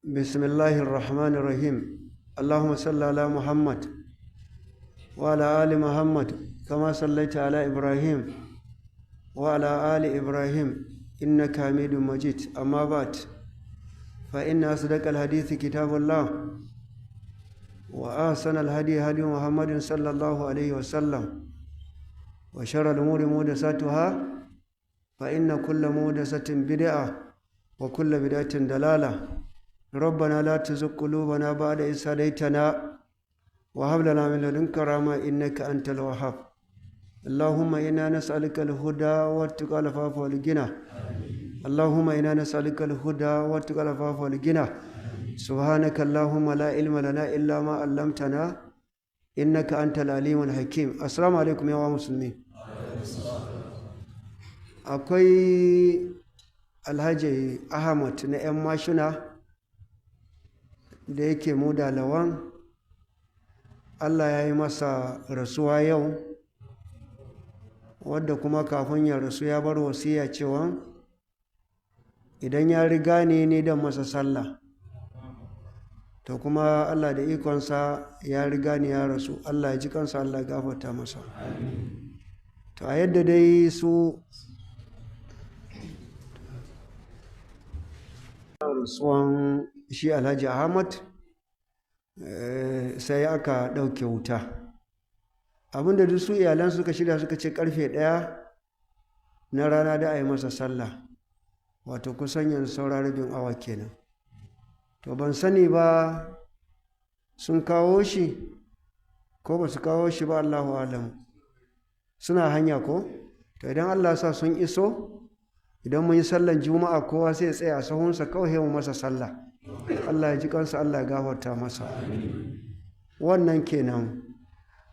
بسم الله الرحمن الرحيم. اللهم صل على محمد وعلى آل محمد كما صليت على إبراهيم وعلى آل إبراهيم إنك حميد مجيد. أما بعد، فإن أصدق الحديث كتاب الله، وأحسن الهدي هدي محمد صلى الله عليه وسلم، وشر الأمور محدثاتها، فإن كل محدثة بدعة وكل بدعة ضلالة. ربنا لا تزغ قلوبنا بعد إذ هديتنا وهب لنا من لدنك رحمة إنك أنت الوهاب. اللهم إنا نسألك الهدى والتقى والعفاف والغنى. اللهم إنا نسألك الهدى والتقى والعفاف والغنى. سبحانك اللهم لا علم لنا إلا ما علمتنا إنك أنت العليم الحكيم. السلام عليكم يا مسلمين. Akwai Alhaji Ahmad na 'yan mashina da yake mu da lawan. Allah ya yi masa rasuwa yau, wadda kuma kafin ya rasu ya bar wasiya cewa idan ya riga ni, ni dan masa sallah. To kuma Allah da ikonsa ya riga ni ya rasu. Allah ya ji kansa, Allah ya gafarta masa. To a yadda dai su rasuwan shi Alhaji Ahmad, sai aka ɗauke wuta. Abinda duk su iyalan suka shirya, suka ce karfe 1 na rana da a yi masa sallah, wato kusan yanzu saura rabin awa kenan. To ban sani ba sun kawo shi ko ba su kawo shi ba, Allahu alam. Suna hanya ko? To idan Allah sa sun iso, idan mun yi sallan Juma'a, kowa sai ya tsaya a sahunsa kawai mu masa sallah. Allah ya ji kansa, Allah ya gafarta masa. Wannan kenan.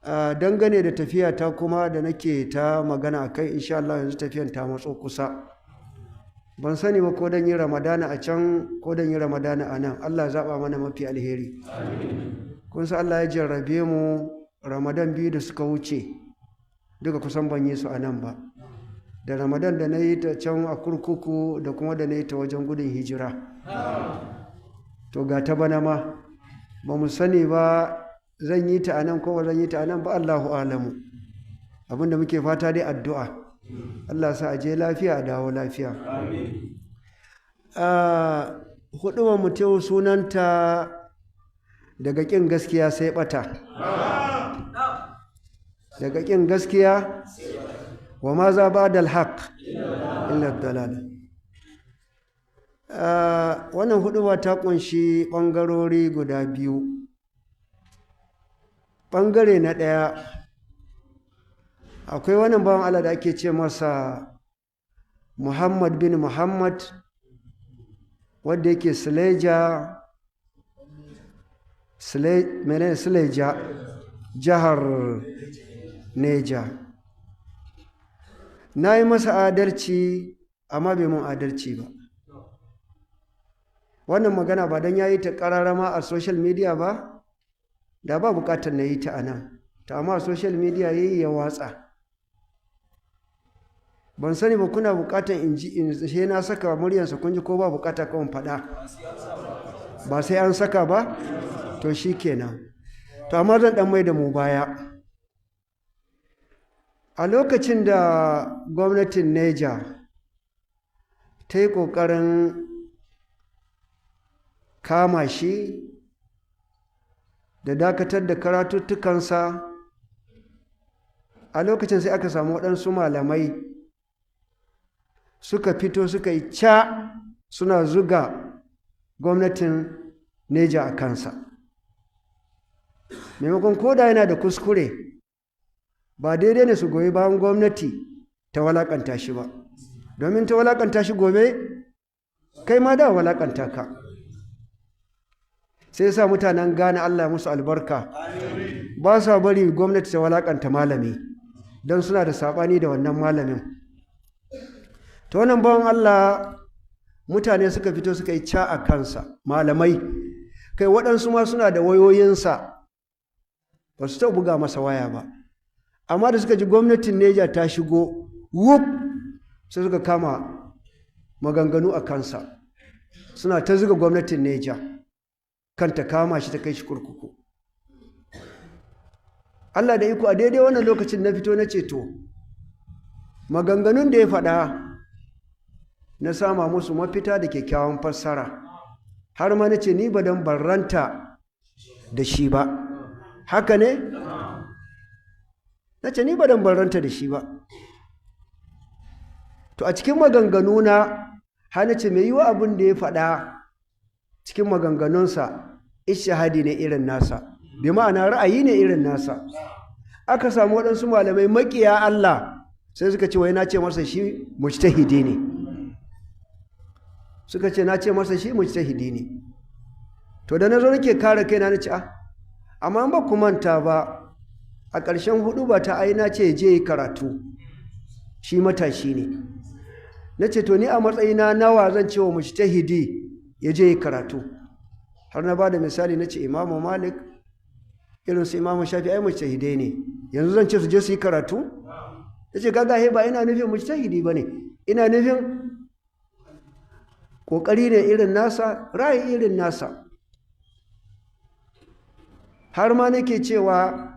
Dangane da tafiya ta kuma da nake ta magana a kai, insha Allah yanzu tafiyan ta matso kusa. Ban sani ba ko dan yi Ramadana a can ko dan yi Ramadana a nan. Allah ya zaɓa mana mafi alheri. Kun san Allah ya jarrabe mu, Ramadan 2 da suka wuce duka kusan ban yi su a nan ba, da Ramadan da na yi ta can a kurkuku da kuma da na yi ta wajen gudun hijira. To ga ta bana ma ba mu sani ba zan yi ta a nan ko ba zan yi ta a nan ba, Allahu alamu. Abinda muke fata dai addu'a, Allah sa a je lafiya a dawo lafiya. Huɗubar mu ta sunanta "Daga ƙin gaskiya sai ɓata". Daga ƙin gaskiya, wa ma za ba da alhaq illa dalal. Wannan huɗuba ta ƙunshi ɓangarori guda biyu. Ɓangare na ɗaya, akwai wannan bawan Allah da ake ce masa Muhammad bin Muhammad, wadda yake Suleja, menene, Suleja, jihar Neja. Na yi masa adalci amma bai mun adalci ba. Wannan magana ba don ya yi ta ƙararrama a social media ba da ba buƙatar na yi ta a nan ta, amma a social media ya yi ya watsa. Ban sani ba kuna buƙatar in ji in sai na saka muryarsa kun ji ko ba buƙata kawai faɗa? Ba sai an saka ba, to shi kenan. To amma zan ɗan mai da mu baya. A lokacin da gwamnatin Neja ta yi ƙoƙarin kama shi da dakatar da karatuttukansa, a lokacin sai aka samu waɗansu malamai suka fito suka yi ca suna zuga gwamnatin Neja a kansa. Maimakon koda yana da kuskure, ba daidai ne su goyi bayan gwamnati ta walakanta shi ba, domin ta walakanta shi, gobe kai ma da walakanta ka. Sai sa mutanen Gane, Allah ya musu albarka, ba sa bari gwamnati ta walakanta malami don suna da saɓani da wannan malamin. Ta wannan bawan Allah, mutane suka fito suka yi ca a kansa, malamai. Kai, waɗansu ma suna da wayoyinsa, ba su taɓa buga masa waya ba, amma da suka ji gwamnatin Neja ta shigo, wuf, sai suka kama maganganu a kansa, suna ta zuga gwamnatin Neja. Kan ta kama shi ta kai shi kurkuku. Allah da iko, a daidai wannan lokacin na fito na ce to, maganganun da ya faɗa na sama musu mafita da kyakkyawan fassara, har ma na ce ni ba don barranta da shi ba. Haka ne? Na ce ni ba don barranta da shi ba. To, a cikin maganganu na har na ce mai yiwa abin da ya faɗa cikin maganganunsa ijtihadi ne irin nasa, bi ma'ana ra'ayi ne irin nasa. Aka samu waɗansu malamai maƙiya Allah sai suka ce wai na ce masa shi mujtahidi ne. Suka ce na ce masa shi mujtahidi ne. To, da na zo nake kare kaina, na ce a amma ba ku manta ba, a ƙarshen hudu ba ta ai na ce je yi karatu, shi matashi ne. Na ce to, ni a matsayina nawa zan ce wa mujtahidi ya je yi karatu? Har na ba da misali, na ce Imamu Malik, irin su Imamu Shafi, ai mujtahidai ne. Yanzu zan ce su je su yi karatu? Ta ce kaga he ba ina nufin mujtahidi ba ne, ina nufin ƙoƙari ne irin nasa, ra'ayi irin nasa. Har ma nake cewa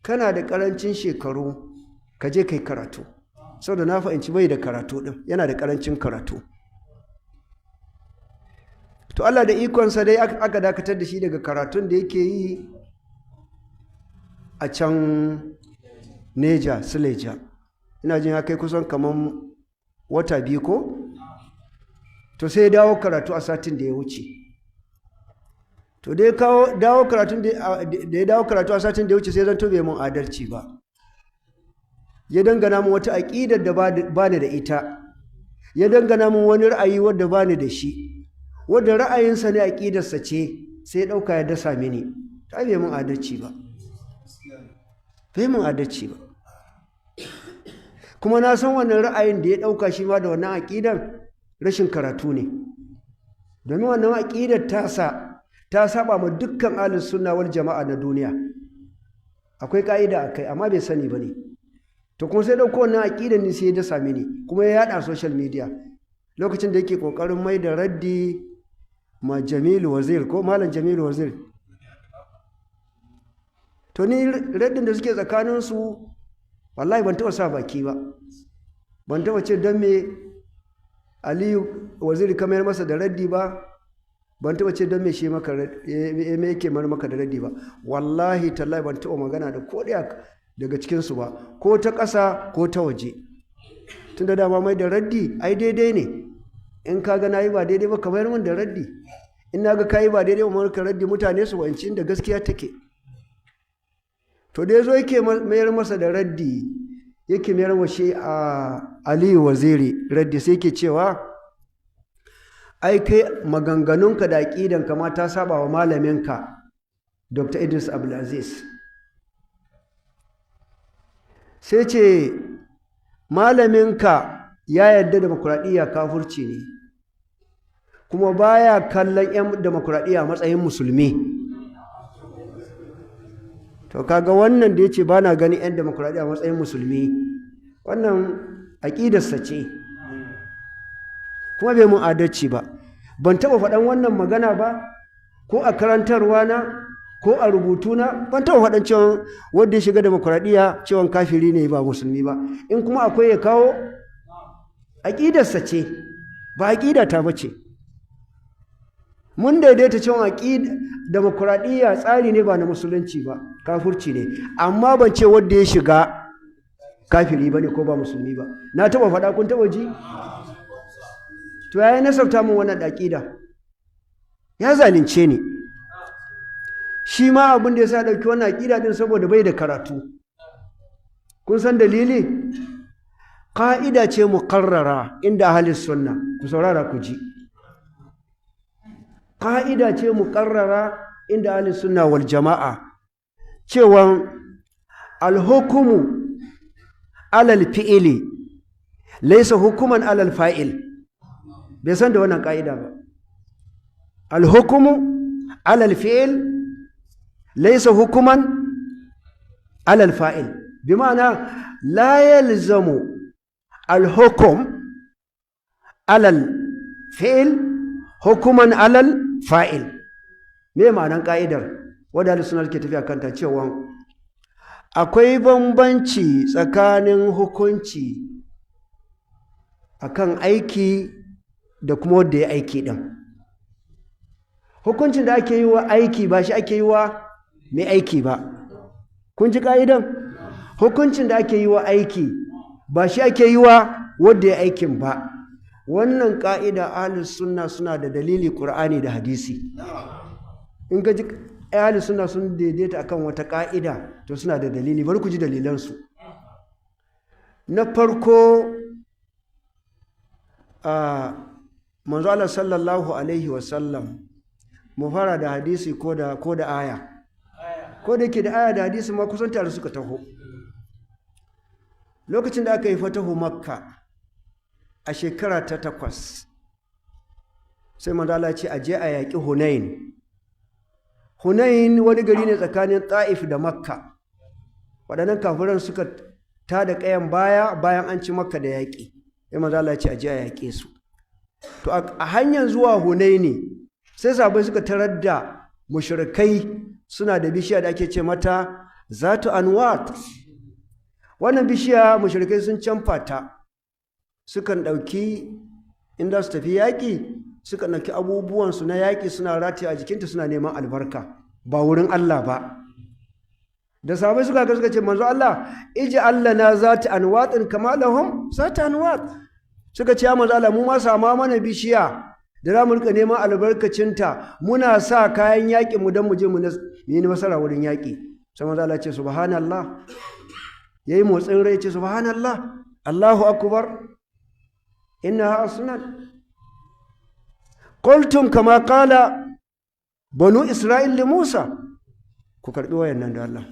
kana da ƙarancin shekaru, ka je kai karatu, saboda na fahimci bai da karatu ɗin, yana da ƙarancin karatu. To, Allah da ikonsa dai aka dakatar da shi daga karatun da yake yi a can Neja, Suleja. Ina jin ya kai kusan kaman wata 2 ko. To, sai ya dawo karatu a satin da ya wuce. To, da ya dawo karatun, da ya dawo karatu a satin da ya wuce, sai zan bai mun adalci ba. Ya dangana mun wata aƙidar da ba ni da ita, ya dangana mun wani ra'ayi wadda ba ni da shi, wadda ra'ayinsa ne, aƙidarsa ce, sai ya ɗauka ya dasa mini. Ta bai mun adalci ba, bai mun adalci ba. Kuma na san wannan ra'ayin da ya ɗauka shi ma da wannan aƙidar rashin karatu ne, domin wannan aƙidar tasa ta saba ma dukkan ahlus sunna wal jama'a na duniya. Akwai ka'ida a kai, amma bai sani ba ne. To, kuma sai ɗauko wannan aƙidar ne sai ya dasa mini, kuma ya yaɗa social media lokacin da yake ƙoƙarin mai da raddi ma Jamilu Wazir ko Malam Jamilu Wazir. To, ni raddin da suke tsakaninsu, wallahi ban taɓa sa baki ba, ban taɓa ce don me Aliyu Waziri kamar masa da raddi ba, ban taɓa ce don me shi maka me yake mar maka da raddi ba. Wallahi tallahi ban taɓa magana da ko ɗaya daga cikinsu ba, ko ta ƙasa ko ta waje. Tun da dama mai da raddi ai daidai ne. In ka ga nayi ba daidai ba, ka bayar min da raddi. In na ga kayi ba daidai ba, ka raddi, mutane su wanci inda gaskiya take. To, da yazo yake mayar masa da raddi, yake mayar wa shi a Aliyu Waziri raddi, sai yake cewa ai kai maganganunka da aƙidanka ma ta saba wa malaminka Dr. Idris Abdulaziz. Sai ce malaminka ya yarda demokuraɗiyya kafurci ne, kuma baya kallon 'yan demokuraɗiyya matsayin musulmi. To, kaga wannan da ya ce ba na ganin 'yan demokuraɗiyya matsayin musulmi, wannan aƙidarsa ce, kuma bai mun adalci ba. Ban taɓa faɗan wannan magana ba, ko a karantarwa na ko a rubutuna, ban taɓa faɗan cewa wanda ya shiga demokuraɗiyya cewa kafiri ne, ba musulmi ba. In kuma akwai, ya kawo. Aƙidarsa ce, ba aƙida ta ba ce. Mun daidaita cewa demokuraɗiyya tsari ne ba na musulunci ba, kafurci ne, amma ban ce wanda ya shiga kafiri ba ne ko ba musulmi ba. Na taɓa faɗa? Kun taɓa ji? To, ya yi nasabta min wannan aƙida, ya zalunce ni. Shi ma abin da ya sa ɗauki wannan aƙida ɗin saboda bai da karatu. Kun san dalili? Ƙa'ida ce muƙarrara inda ahalis sunna. Ku saurara ku ji. Ƙa'ida ce muƙarrara inda ahalis sunna wal jama'a cewa alhukumu alal fi'ili laysa hukuman alal fa'il. Bai san da wannan ƙa'ida ba. Alhukumu alal fi'il laysa hukuman alal fa'il, bi ma'ana la yalzamu alhukum alal fi'il hukuman alal fa'il. Me ma'anan ka'idar wadda ahlus sunna suke tafiya kanta cewa akwai bambanci tsakanin hukunci akan aiki da kuma wanda ya aiki din. Hukuncin da ake yi wa aiki ba shi ake yi wa mai aiki ba. Kun ji ka'idan? Hukuncin da ake yi wa aiki ba shi ake yi wa wanda ya aikin ba. Wannan ka'ida ahlus sunna suna da dalili Qur'ani da hadisi. In ka ji ahlus sunna sun daidaita akan wata ka'ida, to suna da dalili. Bari ku ji dalilansu. Na farko, manzo Allah sallallahu alaihi wasallam, mu fara da hadisi ko da aya, ko da yake da aya da hadisi ma kusan tare suka taho. Lokacin da aka yi fatahu Makka a shekara ta 8, sai manzo Allah ya ce a je a yaƙi Hunain. Hunain wani gari ne tsakanin Ta'if da Makka. Waɗannan kafiran suka tada ƙayan baya bayan an ci Makka da yaƙi. Sai manzo Allah ya ce a je a yaƙe su. To a hanyar zuwa Hunaini sai sahabbai suka tarar da mushrikai suna da bishiya da ake ce mata Zatu Anwat. Wannan bishiya mushrikai sun canfa ta. Sukan ɗauki inda su tafi yaƙi, sukan ɗauki abubuwansu na yaƙi suna rataya a jikinta suna neman albarka ba wurin Allah ba. Da sahabbai suka ga suka ce manzo Allah iji Allah na zati anwatin kama lahum zati anwat. Suka ce ya manzo Allah mu ma sama mana bishiya da za mu rika neman albarkacinta, muna sa kayan yaƙi mu don mu je mu yi nasara wurin yaƙi. Sai manzo Allah ce subhanallah. Yayi motsin rai ce subhanallah, Allahu akbar, innaha asnan. Qultum kama qala banu Isra'il li Musa. Ku karbi wayannan da Allah.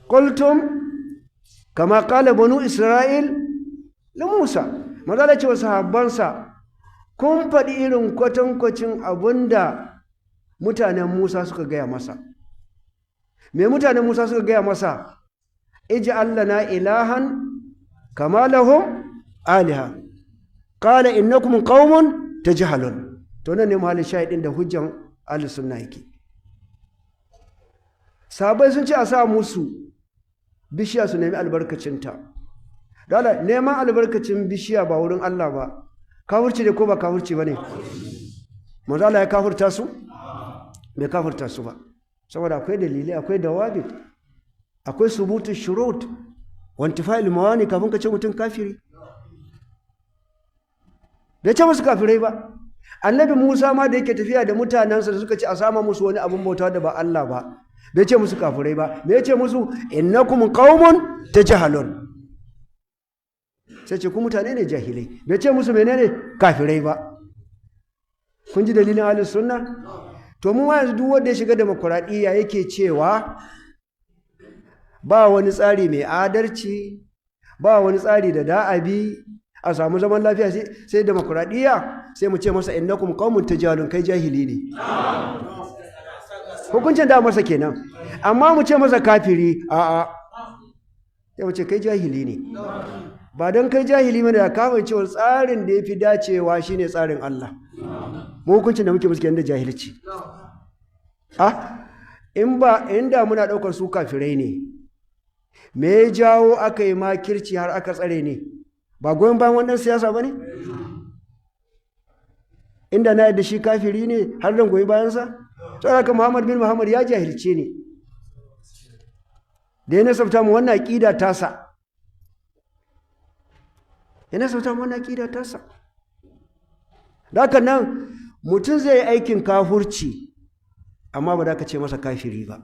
Qultum kama qala banu Isra'il li Musa. Manzo Allah ce wa sahabbansa kun faɗi irin kwatankwacin abinda mutanen Musa suka gaya masa. Me mutanen Musa suka gaya masa? Ij'al lana ilahan kama lahum aliha. Qala innakum qaumun tajhalun. To nan ne muhallin shahidin da hujjan ahlus sunna yake. Sahabbai sun ce a sa musu bishiya su nemi albarkacinta. Dala neman albarkacin bishiya ba wurin Allah ba. Kafirci ne ko ba kafirci bane? Manzo Allah ya kafirta su? Bai kafirta su ba. Saboda akwai dalilai, akwai dawabit, akwai subutu shurut wa intifa'il mawani kafin ka ce mutum kafiri. Bai ce musu kafirai ba. Annabi Musa ma da yake tafiya da mutanensa da suka ce a sama musu wani abin bauta da ba Allah ba, bai ce musu kafirai ba. Me ya ce musu? Innakum qaumun tajhalun. Sai ce ku mutane ne jahilai. Bai ce musu menene kafirai ba. Kun ji dalilin ahlus sunna? To mu ma yanzu duk wanda ya shiga demokradiyya yake cewa ba wani tsari mai adalci, ba wani tsari da da'abi a samu zaman lafiya sai demokradiyya, sai mu ce masa innakum qaumun tajalun, kai jahili ne. Hukuncin da masa kenan. Amma mu ce masa kafiri, a'a, sai mu ce kai jahili ne. Ba don kai jahili mana da kafin cewa tsarin da ya fi dacewa shine tsarin Allah. Mu hukuncin da muke musu kenan da jahilci. Ah, in ba inda muna ɗaukar su kafirai ne, me ya jawo aka yi makirci har aka tsare ne? Ba goyon bayan wannan siyasa ba ne? Inda na yadda shi kafiri ne har dan goyi bayansa? Saboda haka Muhammad bin Muhammad ya jahilce ne da ya nasabta mu wannan aƙida tasa. Ya nasabta mu wannan aƙida tasa. Da haka nan mutum zai yi aikin kafurci amma ba da ka ce masa kafiri ba.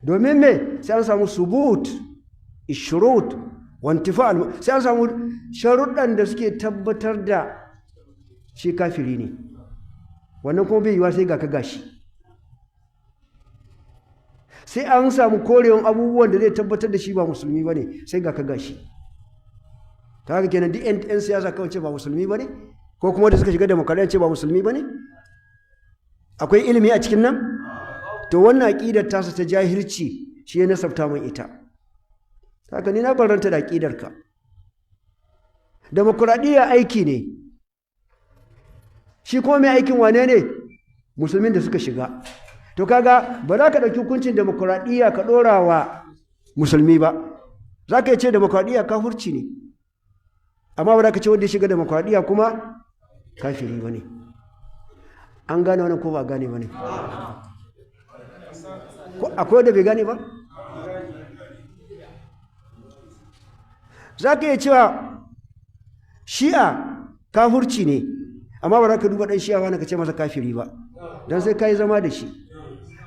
Domin me? Sai an samu subut, ishurut, wantifa, sai an samu sharuɗan da suke tabbatar da shi kafiri ne. Wannan kuma bai yiwa sai ga ka gashi. Sai an samu korewan abubuwan da zai tabbatar da shi ba musulmi ba ne, sai ga ka gashi. Ta haka kenan duk 'yan siyasa kawai ce ba musulmi ba ne, ko kuma da suka shiga demokradiyya ce ba musulmi ba ne? Akwai ilimi a cikin nan? To wannan aƙidar tasa ta jahilci shi ya nasabta min ita. Haka ni na barranta da aƙidarka. Demokuraɗiyya aiki ne. Shi kuma mai aikin wane ne? Musulmin da suka shiga. To kaga ba za ka ɗauki hukuncin demokuraɗiyya ka ɗora wa musulmi ba. Za ka ce demokuraɗiyya kafurci ne, amma ba za ka ce wanda ya shiga demokuraɗiyya kuma kafiri ba ne. An gane wannan ko ba gane ba ne? Akwai wanda bai gane ba? Za ka iya cewa shi'a kafurci ne, amma ba za ka duba ɗan shi'a wani ka ce masa kafiri ba, don sai ka yi zama da shi.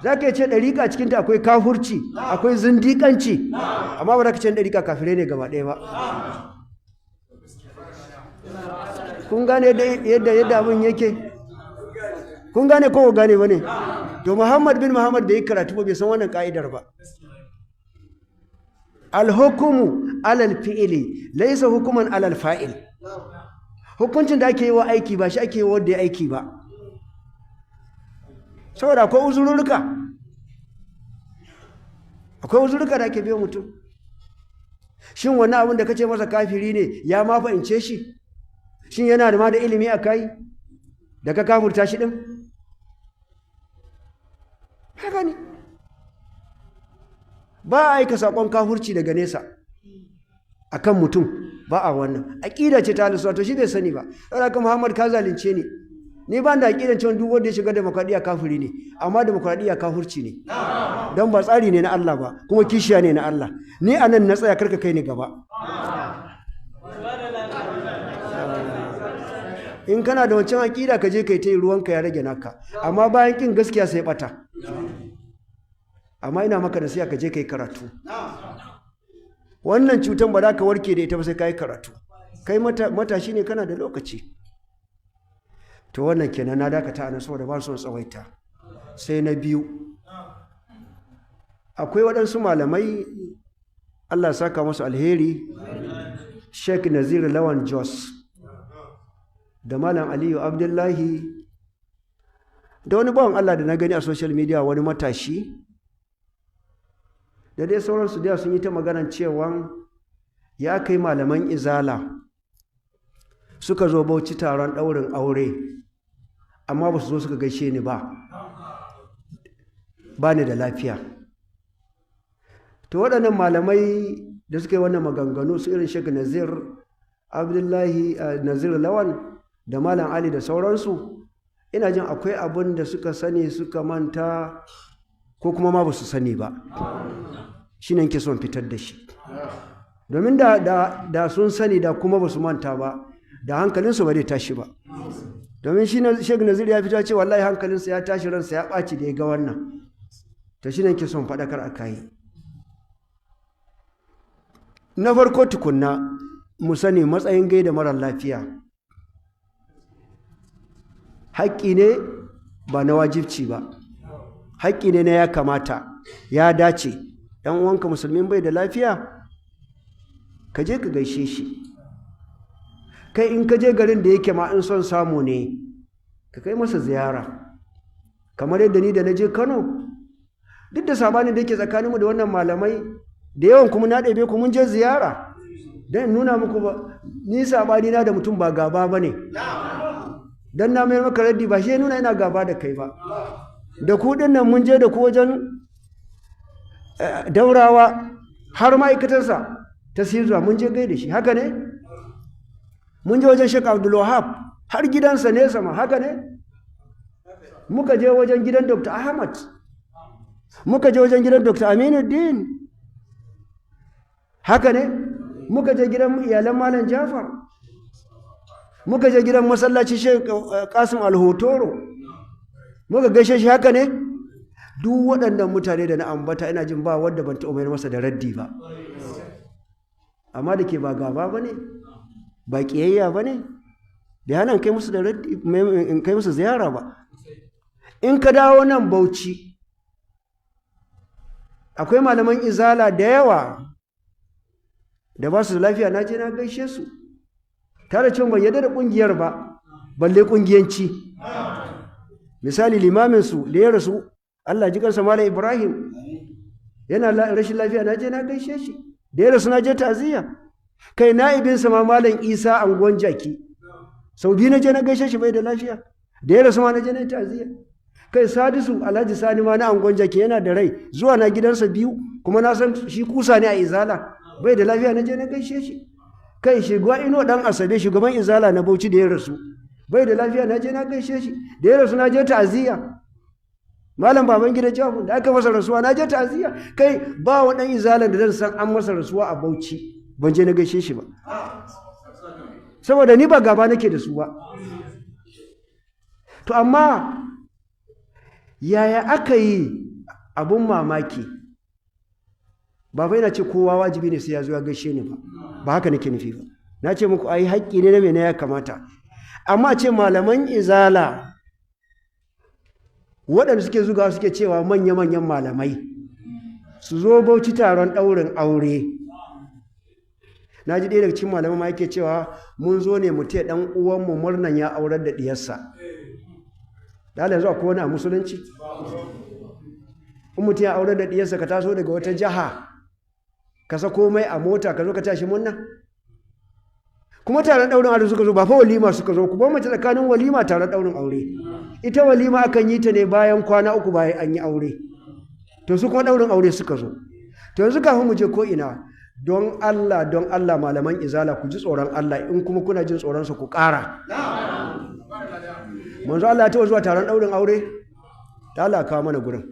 Za ka iya ce ɗariƙa cikinta akwai kafurci, akwai zindiƙanci, amma ba za ka ce ɗariƙa kafirai ne gaba ɗaya ba. Kun gane yadda abin yake? Kun gane ko gane ba ne? To Muhammad bin Muhammad da ya karatu ba bai san wannan ka'idar ba. Alhukumu alal fi'ili laysa hukuman alal fa'il. Hukuncin da ake yi wa aiki ba shi ake yi wa wanda ya aiki ba. Saboda akwai uzurruka. Akwai uzurruka da ake biyo mutum. Shin wani abin da kace masa kafiri ne ya ma fahimce shi? Shin yana da ma da ilimi a kai da ka kafurta shi din? Haka ne. Ba a aika saƙon kafurci daga nesa a kan mutum, ba a wannan. Aƙida ce ta halittu, to shi bai sani ba. Saboda haka Muhammad ka zalunce ni. Ni ba da aƙidan cewa duk wanda ya shiga demokradiyya kafiri ne, amma demokradiyya kafurci ne. Don ba tsari ne na Allah ba, kuma kishiya ne na Allah. Ni a nan na tsaya, karka kai ni gaba. In kana da wancan aƙida ka je kai ta yi, ruwanka ya rage naka. Amma bayan ƙin gaskiya sai ɓata. Amma ina maka nasiha ka je ka yi karatu. Wannan cutan ba za ka warke da ita ba sai ka yi karatu. Kai matashi ne, kana da lokaci. To wannan kenan, na dakata a nan saboda ba son tsawaita. Sai na biyu, akwai waɗansu malamai, Allah saka musu alheri, Sheikh Nazir Lawan Jos da Malam Aliyu Abdullahi da wani bawan Allah da na gani a social media, wani matashi da dai sauransu da sun yi ta maganan cewa ya kai malaman izala suka zo Bauchi taron ɗaurin aure, amma ba su zo suka gaishe ni ba, ba ni da lafiya. To waɗannan malamai da suka yi wannan maganganu, su irin Sheikh Nazir Abdullahi, Nazir Lawan da Malam Ali da sauransu, ina jin akwai abin da suka sani suka manta ko kuma ma ba su sani ba. Shi ne nke son fitar da shi. Domin da sun sani da kuma ba su manta ba, da hankalinsu ba zai tashi ba. Domin shi Sheikh Nazir ya fito ce wallahi hankalinsa ya tashi, ransa ya ɓaci da ya ga wannan. To shi ne nke son faɗakar a kayi. Na farko tukunna mu sani matsayin gaida marar lafiya haƙƙi ne ba na wajibci ba, haƙƙi ne na ya kamata, ya dace. ‘Yan uwanka musulmin bai da lafiya, ka je ka gaishe shi. Kai in ka je garin da yake ma in son samu ne, ka kai masa ziyara. Kamar yadda ni da na je Kano, duk da sabanin da yake tsakaninmu da wannan malamai da yawan kuma na ɗebe ku mun je ziyara don in nuna muku ba ni sabani na da mutum ba gaba ba ne. Don na mayar maka raddi ba shi ya nuna ina gaba da kai ba. Da ku ɗin nan mun je da ku wajen Daurawa har ma'aikatarsa ta Sizuwa mun je gaida shi, haka ne? Mun je wajen Sheikh Abdul Wahab har gidansa nesa ma, haka ne? Muka je wajen gidan Dr. Ahmad, muka je wajen gidan Dr. Aminuddin, haka ne? Muka je gidan iyalan Malam Jafar, muka je gidan masallaci Sheikh Qasim Al-Hotoro, muka gaishe shi, haka ne? Duk waɗannan mutane da na ambata ina jin ba wanda ban taɓa mayar masa da raddi ba. Amma da ke ba gaba ba ne, ba ƙiyayya ba ne, bai hana in kai musu da raddi, in kai musu ziyara ba. In ka dawo nan Bauchi, akwai malaman izala da yawa da ba su da lafiya, na je na gaishe su. Tare cewa ban yarda da ƙungiyar ba, balle ƙungiyanci. Misali limamin su da ya rasu, Allah ji kansa Malam Ibrahim, yana rashin lafiya, na je na gaishe shi. Da ya rasu na je ta'aziyya. Kai na'ibinsa ma Malam Isa anguwan Jaki, sau biyu na je na gaishe shi bai da lafiya. Da ya rasu ma na je na ta'aziyya. Kai Sadisu Alhaji Sani ma na Angon Jaki yana da rai, zuwa na gidansa biyu, kuma na san shi kusa ne a Izala, bai da lafiya na je na gaishe shi. Kai shugaba Ino Dan Asabe, shugaban Izala na Bauchi, da ya rasu bai da lafiya na je na gaishe shi, da ya rasu na je ta'aziyya. Malam Baban Gida Jafu da aka masa rasuwa na je ta'aziyya. Kai ba wa dan Izalan da zan san an masa rasuwa a Bauchi ban je na gaishe shi ba, saboda ni ba gaba nake da su ba. To amma yaya aka yi? Abun mamaki, ba fa ina ce kowa wajibi ne sai ya zo ya gaishe ni ba, ba haka nake nufi ba. Na ce muku ai haƙƙi ne na mene ya kamata. Amma ce malaman Izala waɗanda suke zuga suke cewa manya-manyan malamai su zo Bauchi taron ɗaurin aure. Na ji ɗaya daga cikin malamai ma yake cewa mun zo ne mu taya ɗan uwanmu murnan ya aurar da ɗiyarsa. Da yanzu akwai wani a musulunci, in mutum ya aurar da ɗiyarsa, ka taso daga wata jiha ka sako mai a mota ka zo ka tashi murna? Kuma taron ɗaurin aure suka zo, ba fa walima suka zo. Ku bambance tsakanin walima, taron ɗaurin aure. Ita walima akan yi ta ne bayan kwana 3 bayan an yi aure, to su kuma ɗaurin aure suka zo. To yanzu kafin mu je ko ina, don Allah, don Allah, malaman Izala, ku ji tsoron Allah. In kuma kuna jin tsoron sa, ku ƙara. Manzo Allah ya taɓa zuwa taron ɗaurin aure? Ta Allah kawo mana gurin.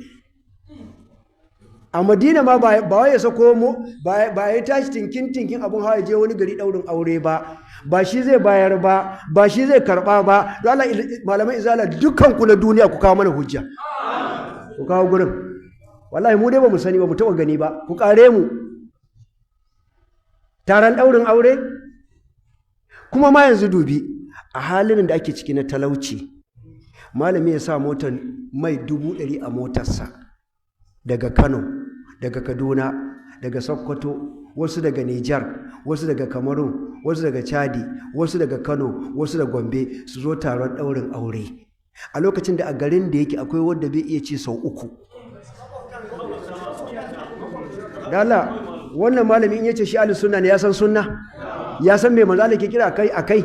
A Madina ma ba wai ya sako mu ba ya tashi tinkin tinkin abun hawa ya je wani gari ɗaurin aure ba, ba shi zai bayar ba, ba shi zai karɓa ba. Don Allah, malaman Izala dukkan ku na duniya, ku kawo mana hujja, ku kawo gurin. Wallahi mu dai ba mu sani ba, mu taɓa gani ba. Ku ƙare mu taron ɗaurin aure. Kuma ma yanzu dubi a halin da ake ciki na talauci, malami ya sa motar mai 100,000 a motarsa daga Kano, daga Kaduna, daga Sokoto, wasu daga Nijar, wasu daga Cameroon, wasu daga Chadi, wasu daga Kano, wasu daga Gombe, su zo taron ɗaurin aure a lokacin da a garin da yake akwai wanda bai iya ci sau 3. Dala wannan malami in yace shi ahlus sunna ne, ya san sunna? Ya san me manzo Allah ke kira kai akai?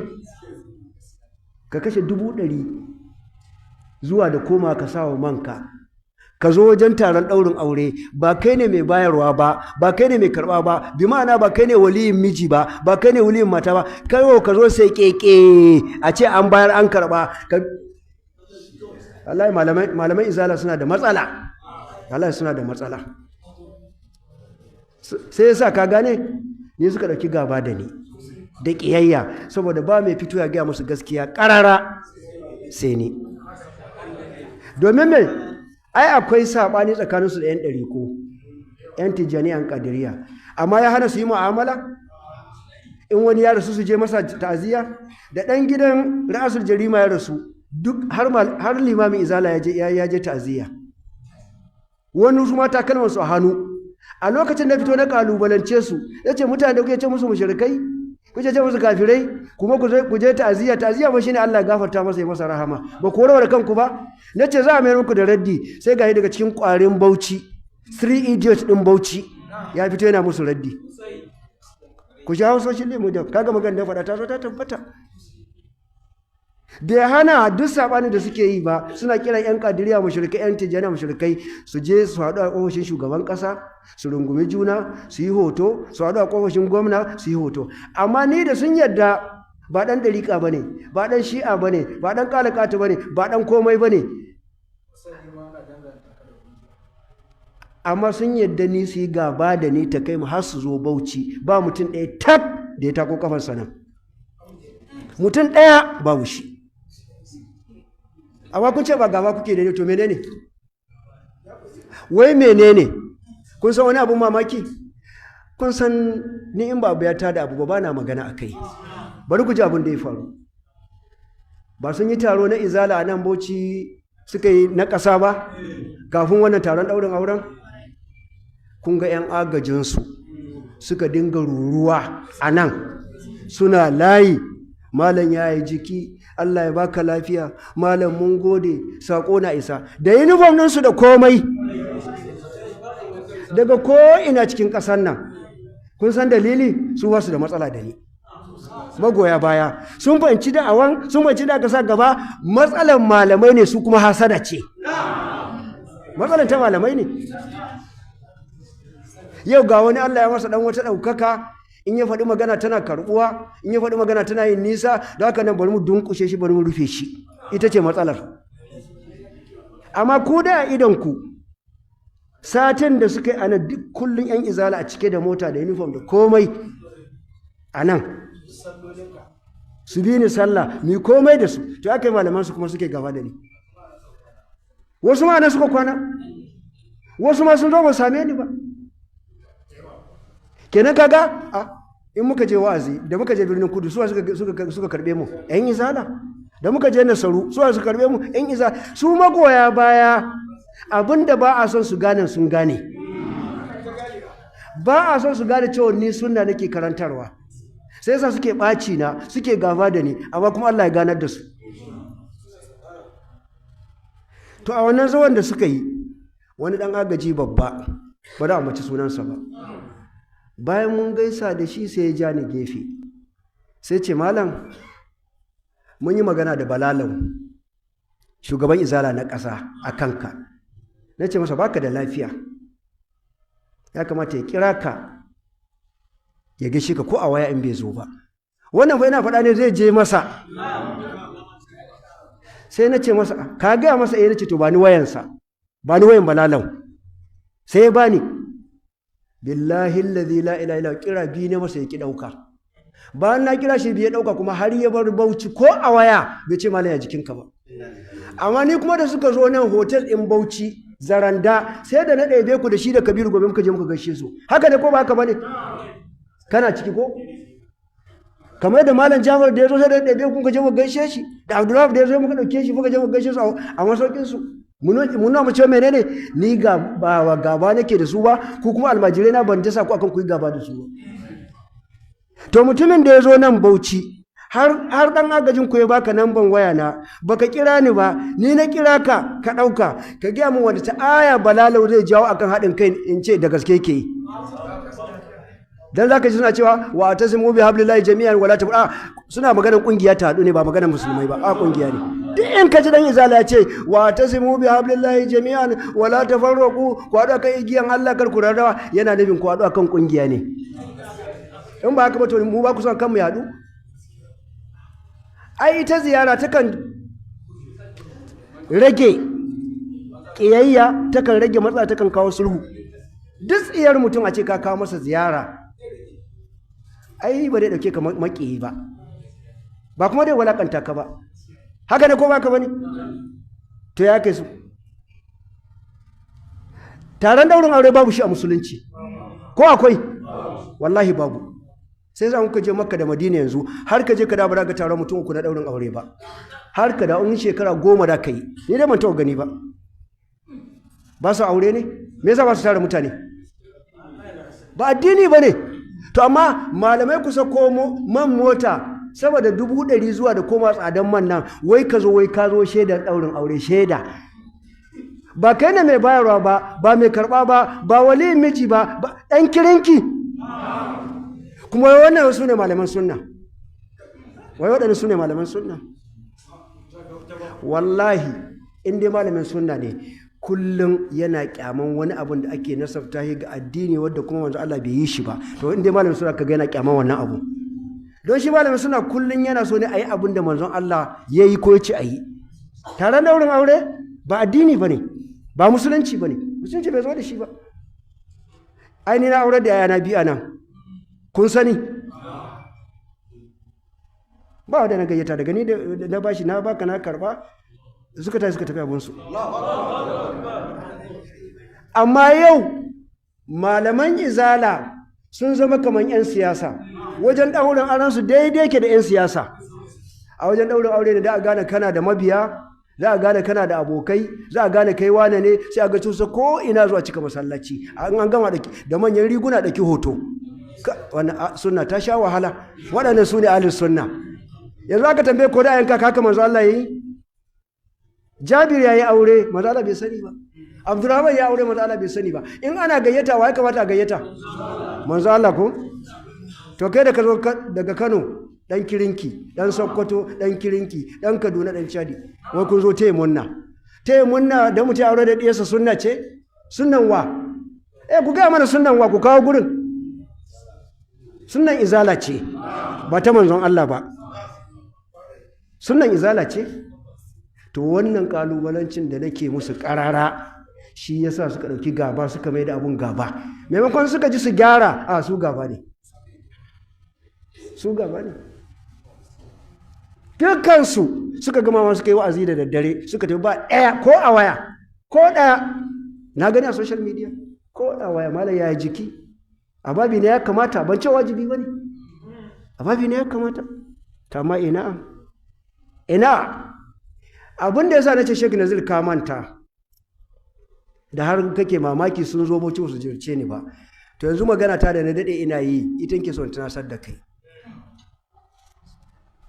Ka kashe 100,000 zuwa da koma ka sawa manka ka zo wajen taron ɗaurin aure, ba kai ne mai bayarwa ba, ba kai ne mai karɓa ba, bi ma'ana ba kai ne waliyin miji ba, ba kai ne waliyin mata ba. Kai ka zo sai keke a ce an bayar an karɓa. Wallahi malaman Izala suna da matsala, wallahi suna da matsala. Sai yasa ka gane ni suka ɗauki gaba da ni da ƙiyayya, saboda ba mai fito ya gaya musu gaskiya ƙarara sai ni. Domin mai ai akwai saɓani tsakaninsu da 'yan ɗariƙo, 'yan Tijjani, 'yan Ƙadiriya, amma ya hana su yi mu'amala? In wani ya rasu su je masa ta'aziyya. Da ɗan gidan Ra'asul Jarima ya rasu, duk har limamin Izala ya je ta'aziyya, wani su mata kalmar su a hannu. A lokacin da fito na kalubalance su, ya ce mutane da kuke ce musu mushrikai, kuke ce musu kafirai, kuma ku je ta'aziyya. Ta'aziyya ba shine Allah gafarta masa ya masa rahama ba, ku warware kanku ba. Na ce za a mayar muku da raddi. Sai ga daga cikin ƙwarin Bauchi, three idiots din Bauchi, ya fito yana musu raddi. Ku sha social media, kaga magana da faɗa ta zo ta tabbata. Bai hana duk saɓanin da suke yi ba, suna kiran 'yan Kadiriya mushrikai, 'yan Tijjaniya mushrikai, su je su haɗu a ofishin shugaban ƙasa su rungumi juna su yi hoto, su haɗu a ofishin gwamna su yi hoto. Amma ni da sun yadda ba ɗan ɗariƙa ba ne, ba ɗan Shi'a ba ne, ba ɗan ƙalaƙatu ba ne, ba ɗan komai ba ne, amma sun yadda ni su yi gaba da ni ta kai mu har su zo Bauchi, ba mutum ɗaya tak da ya tako kafarsa nan, mutum ɗaya babu shi. Amma kun ce ba gaba kuke da ni, to menene? Wai menene? Kun san wani abun mamaki? Kun san ni in ba abu ya tada abu ba na magana a kai. Bari ku ji abin da ya faru. Ba sun yi taro na Izala a nan Bauchi suka yi na ƙasa ba kafin wannan taron ɗaurin auren? Kun ga 'yan agajinsu suka dinga ruruwa a nan suna layi, "Malam, ya yi jiki? Allah ya baka lafiya. Malam, mun gode, saƙo na isa," da uniform ɗinsu da komai daga ko'ina cikin ƙasar nan. Kun san dalili? Su basu da matsala da ni. Magoya baya sun fahimci da'awan, sun fahimci da aka sa gaba. Matsalan malamai ne, su kuma hasada ce. Matsalan ta malamai ne. Yau ga wani Allah ya masa dan wata ɗaukaka, in ya faɗi magana tana karɓuwa, in ya faɗi magana tana yin nisa. Da haka nan bari mu dunkushe shi, bari mu rufe shi. Ita ce matsalar. Amma ku da idon ku, satin da suka yi a nan, duk kullum 'yan Izala a cike da mota da uniform da komai a nan, su bi ni sallah, mi komai da su. To aka yi malaman su kuma suke gaba da ni. Wasu ma nan suka kwana, wasu ma sun zo ba same ni ba. Kenan kaga a in muka je wa'azi, da muka je Birnin Kudu, suwa suka karbe mu? 'Yan Izala. Da muka je Nasaru, suwa suka karbe mu? 'Yan Izala. Su magoya baya, abinda ba a son su gane sun gane. Ba a son su gane cewa ni sunna nake karantarwa, sai yasa suke ɓaci na, suke gaba da ni. Amma kuma Allah ya ganar da su. To a wannan zaman da suka yi, wani ɗan agaji babba, ba da mace sunansa ba, bayan mun gaisa da shi sai ya ja ni gefe, sai ce, "Malam, mun yi magana da Balalau, shugaban Izala na ƙasa, a kanka." Na ce masa, "Baka da lafiya, ya kamata ya kira ka ya gaishe ka ko a waya in bai zo ba." Wannan fa yana faɗa ne zai je masa. Sai na ce masa, "Ka gaya masa?" "Eh." Na ce, "To ba ni wayansa, ba ni wayan Balalau." Sai ya bani. Billahi allazi la ilaha illa, kira biyu ne masa ya ki ɗauka. Bayan na kira shi biyu ya ɗauka. Kuma har ya bar Bauchi, ko a waya bai ce, "Malam, ya jikinka?" ba. Amma ni kuma da suka zo nan hotel ɗin Bauchi, Zaranda, sai da na ɗebe ku da shi da Kabiru gobe muka je muka gaishe su. Haka ne ko ba haka ba ne? Kana ciki ko? Kamar da Malam Jafar da ya zo, sai da ɗebe ku muka je muka gaishe shi, da Abdullahi da ya zo, muka ɗauke shi muka je muka gaishe su a masaukin su. Mun nuna mu cewa menene, ni ga ba gaba nake da su ba, ku kuma almajirai na ban dasa ku akan ku yi gaba da su ba. To mutumin da ya zo nan Bauchi, har dan agajin ku ya baka namban waya na, baka kira ni ba, ni na kira ka, ka ɗauka, ka gaya min wanda ta aya Balalau zai jawo akan haɗin kai in ce da gaske ke yi. Dan zaka ji suna cewa wa tasimu bi hablillahi jami'an wala tafarraqu. Suna maganar kungiya ta haɗu ne, ba maganar musulmai ba. A kungiya ne. Duk in ka ji dan Izala ya ce wa tasimu bi hablillahi jami'an wala tafarraqu, ku haɗu akan igiyan Allah, kar ku rarrawa, yana nufin ku haɗu akan kungiya ne. In ba haka ba, to mu ba ku son kanmu ya haɗu? Ai ita ziyara takan rage ƙiyayya, takan rage matsala, takan kawo sulhu. Duk tsiyar mutum, a ce ka kawo masa ziyara, ai ba zai ɗauke ka maƙiyi ba, ba kuma dai walakanta ka ba. Haka ne ko ba ka bane? To ya kai su taron daurin aure, babu shi a musulunci ko akwai? Wallahi babu. Sai za ka je Makka da Madina yanzu, har ka je ka da ba ga taron mutum uku na daurin aure ba. Har ka da in shekara 10 da ka yi, ni dai ban taɓa gani ba. Ba su aure ne? Me yasa ba su tara mutane? Ba addini ba ne. To amma malamai kusa ko man mota saboda 100,000 zuwa da koma, tsadan man nan, wai ka zo, wai ka zo shaidar daurin aure. Shaida ba kai ne mai bayarwa ba, ba mai karba ba, ba waliyin miji ba, ɗan kirinki. Kuma wannan su ne malaman sunna? Wai waɗanda su ne malaman sunna? Wallahi in dai malamin sunna ne, kullum yana kyaman wani abun da ake nasabta shi ga addini wadda kuma manzo Allah bai yi shi ba. To in dai malamin sunna kaga yana kyaman wannan abu, don shi malamin sunna kullum yana so ne a yi abun da manzon Allah ya yi ko ya ci a yi. Taron daurin aure ba addini ba ne, ba musulunci ba ne, musulunci bai zo da shi ba. Ai ni na aure da yayana biyu a nan, kun sani, ba wanda na gayyata. Daga ni da na bashi, na baka na karba, suka tafi, suka tafi abinsu. Amma yau malaman Izala sun zama kamar 'yan siyasa wajen ɗaurin aurensu, daidai ke da 'yan siyasa. A wajen ɗaurin aure da a gane kana da mabiya, za a gane kana da abokai, za a gane kai wane ne, sai a ga cusa ko ina zuwa cika masallaci. An gama da manyan riguna ɗauki hoto. Wannan sunna ta sha wahala. Waɗannan su ne ahlus sunna. Yanzu aka tambaye ko da yanka kaka manzo Allah yayi. Jabir yayi aure, manzo Allah bai sani ba. Abdurrahman ya aure, manzo Allah bai sani ba. In ana gayyata, wa ya kamata a gayyata? Manzo Allah ko? To kai da ka zo daga Kano Dan Kirinki, dan Sokoto, dan Kirinki, dan Kaduna, dan Chadi. Wai kun zo taya munna. Taya munna da mutum aure da diyarsa sunna ce? Sunnan wa? Eh, ku gaya mana sunnan wa, ku kawo gurin. Sunnan Izala ce, ba ta manzon Allah ba. Sunnan Izala ce. To wannan kalubalancin da nake musu karara shi yasa suka ɗauki gaba, suka mai da abun gaba. Maimakon suka ji su gyara, a su gaba ne, su gaba ne. Dukkansu suka gama ma suka yi wa'azi da daddare suka tafi, ba ɗaya ko a waya, ko ɗaya na gani a social media, ko a waya, "Malam, ya jiki?" A babi ne ya kamata, ban ce wajibi ba ne, a babi ne ya kamata. Ta ina ina abin da ya sa na ce Sheikh Nazir ka manta da har kake mamaki sun zo Bauchi su jirce ni ba. To yanzu magana ta da na daɗe ina yi, ita ke son tunasar da kai.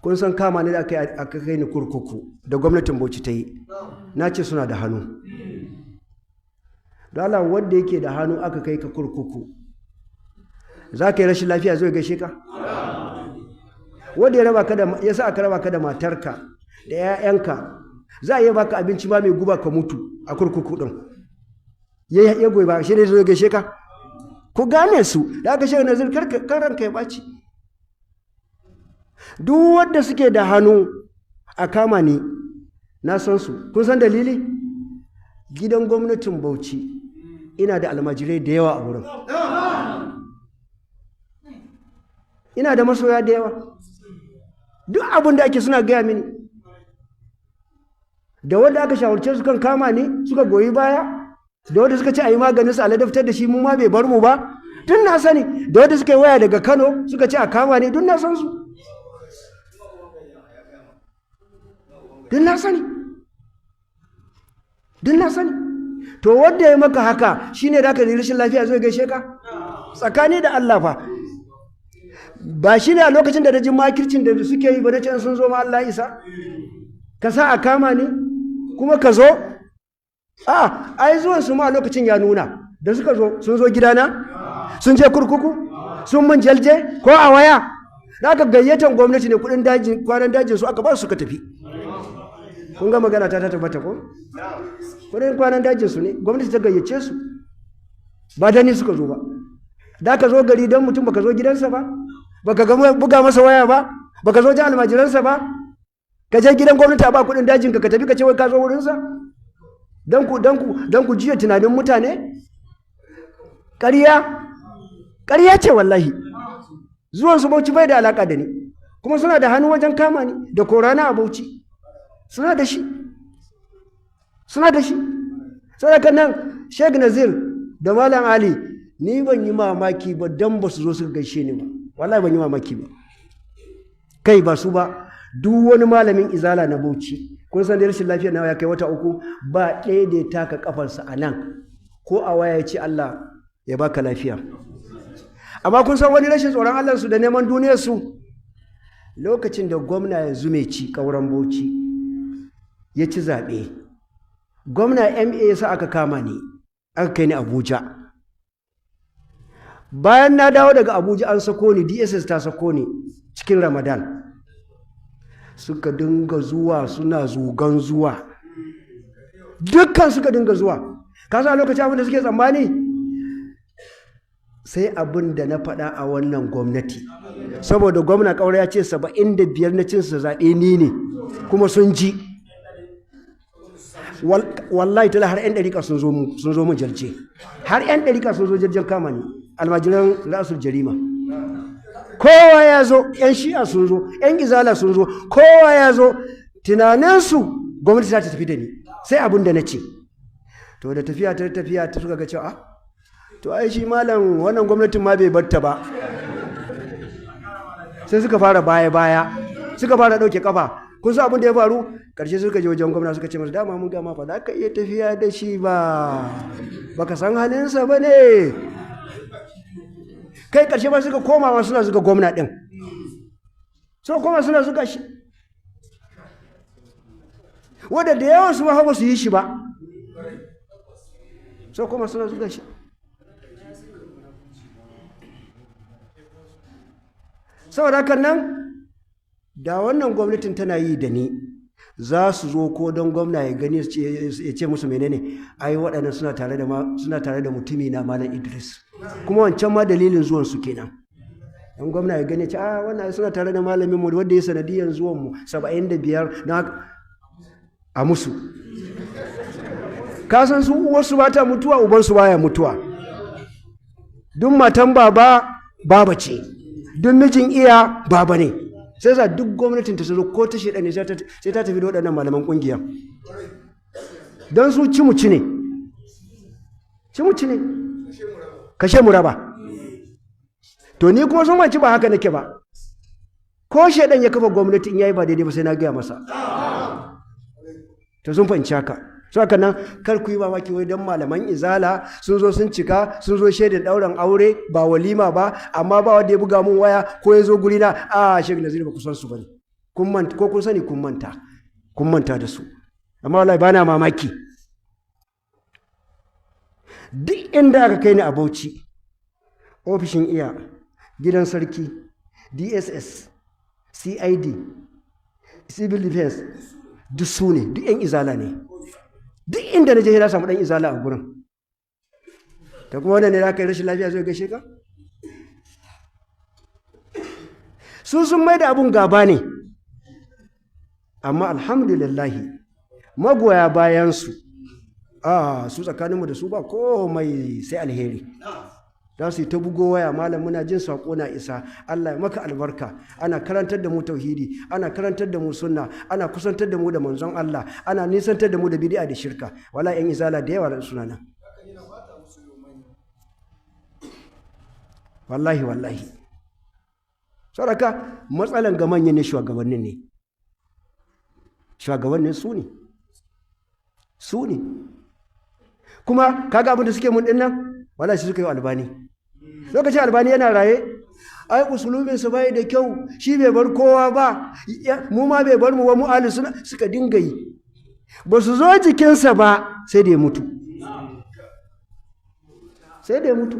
Kun san kama ni da aka kai ni kurkuku da gwamnatin Bauchi ta yi, na ce suna da hannu. Don Allah, wanda yake da hannu aka kai ka kurkuku, za ka yi rashin lafiya zai gaishe ka? Wanda ya raba ka da, ya sa aka raba ka da matarka da 'ya'yanka, za a iya baka abinci ma mai guba ka mutu a kurkuku din, ya goyi ba shi ne zai gaishe ka? Ku gane su da aka shiga Nazir, kar ranka ya ɓaci. Duk wanda suke da hannu a kama ni, na san su. Kun san dalili? Gidan gwamnatin Bauchi ina da almajirai da yawa a wurin, ina da masoya da yawa. Duk abin da ake suna gaya mini, da wanda aka shawarce su kan kama ni suka goyi baya, da wanda suka ce a yi maganin su, a ladabtar da shi, mu ma bai bar mu ba, tun na sani, da wanda suka yi waya daga Kano suka ce a kama ni, duk na san su, duk na sani, duk na sani. To wanda ya maka haka shine da aka yi rashin lafiya zai gaishe ka? Tsakani da Allah fa, ba shi ne a lokacin da ji makircin da suke yi ba na ce sun zo ma Allah isa ka sa a kama ni kuma ka zo. A ai zuwan su ma a lokacin ya nuna da suka zo, sun zo gidana, sun je kurkuku, sun mun jalje ko a waya. Da aka gayyatan gwamnati ne, kudin dajin, kwanan dajin su aka ba su suka tafi. Kun ga magana ta tabbata ko? Kudin kwanan dajin su ne gwamnati ta gayyace su, ba da ni suka zo ba. Da ka zo gari don mutum baka zo gidansa ba, baka ga buga masa waya ba, baka zo ji almajiransa ba, ka je gidan gwamnati a ba kudin dajin ka, ka tafi, ka ce wai ka zo wurinsa don ku jiya tunanin mutane. Ƙarya, ƙarya ce wallahi. Zuwan su Bauchi bai da alaka da ni, kuma suna da hannu wajen kama ni da korana a Bauchi. Suna da shi, suna da shi. Saboda nan Sheikh Nazir da Malam Ali, ni ban yi mamaki ba dan ba su zo suka gaishe ni ba. Wallahi ban yi mamaki ba. Kai, ba su ba, duk wani malamin Izala na Bauchi, kun san da rashin lafiyar nawa ya kai wata 3, ba ɗaya da ya taka kafarsa a nan ko a waya ya ce Allah ya baka lafiya. Amma kun san wani rashin tsoron Allah su da neman duniyar su, lokacin da gwamna yanzu mai ci, Ƙauren Bauchi, ya ci zaɓe, gwamna MA ya sa aka kama ni aka kai ni Abuja. Bayan na dawo daga Abuja, an sako ni, DSS ta sako ni cikin Ramadan, suka dinga zuwa suna zugan zuwa, dukkan suka dinga zuwa. Ka san lokacin abin da suke tsammani? Sai abin da na faɗa a wannan gwamnati, saboda gwamna Ƙaura ya ce 75 na cinsa zaɓe ni ne, kuma sun ji. Wallahi tala, har 'yan ɗariƙa sun zo mu jalje, har 'yan ɗariƙa sun zo jaljen kama ni, almajiran Rasul Jarima. Kowa ya zo, 'yan Shi'a sun zo, 'yan Izala sun zo, kowa ya zo. Tunaninsu gwamnati za ta tafi da ni sai abin da na ce. To da tafiya ta tafiya ta suka ga cewa to ai shi malam wannan gwamnatin ma bai batta ba, sai suka fara baya baya, suka fara ɗauke kafa. Kun san abin da ya faru? Karshe suka je wajen gwamna suka ce masa, "Dama mun gama fa za ka iya tafiya da shi ba, baka san halinsa ba ne." Kai, karshe ba suka koma ma suna zuga gwamna ɗin, suka koma suna zuga shi, wadda da yawan su ma ba su yi shi ba, suka koma suna zuga shi. Saboda hakan nan Da wannan gwamnatin tana yi da ni, za su zo ko don gwamna ya gani ya ce musu menene, ai waɗannan suna tare da mutumi na Malam Idris. Kuma wancan ma dalilin zuwan su kenan. Dan gwamna ya gani ya ce a wannan suna tare da malamin mu wanda ya sanadiyan zuwan mu 75 na a musu. Ka san su uwarsu ba ta mutuwa, ubansu baya mutuwa. Duk matan baba baba ce, duk mijin iya baba ne. Sai sa duk gwamnatin ta zo ko ta sheda ne sai ta tafi da waɗannan malaman ƙungiya. Don su ci mu ci ne, ci mu ci ne, kashe mu raba. To ni kuma sun ci ba haka nake ba. Ko shedan ya kafa gwamnati in yayi ba daidai ba sai na gaya masa. To sun fahimci haka. So haka nan kar ku yi mamaki wai don malaman izala sun zo sun cika, sun zo shaidar ɗaurin aure ba walima ba, amma ba wanda ya buga mun waya ko ya zo guri na, a Sheikh Nazir ba ku san su bane. Kun manta ko kun sani, kun manta, kun manta da su. Amma wallahi bana mamaki. Duk inda aka kai ni a Bauchi, ofishin iya, gidan sarki, DSS, CID, Civil Defense, duk su ne, duk 'yan izala ne. Duk inda na je na samu ɗan izala a gurin. Ta kuma wannan ne za ka yi rashin lafiya zai gaishe ka? Su sun mai da abun gaba ne. Amma alhamdulillahi magoya bayansu, su tsakaninmu da su ba komai sai alheri. Za su yi ta bugo waya, malam muna jin saƙo na isa, Allah ya maka albarka, ana karantar da mu tauhidi, ana karantar da mu sunna, ana kusantar da mu da manzon Allah, ana nisantar da mu da bid'a da shirka. Wala yan izala da yawa da suna nan. Wallahi wallahi. Saboda matsalan ga manyan ne, shugabannin ne. Shugabannin su ne. Su ne. Kuma kaga abin da suke mun dinnan, wallahi suka yi Albani. Lokacin Albani yana raye, ai usulubinsa bai da kyau, shi bai bar kowa ba, mu ma bai bar mu ba, mu ahli suna suka dinga yi. Ba su zo jikinsa ba sai da ya mutu. Sai da ya mutu.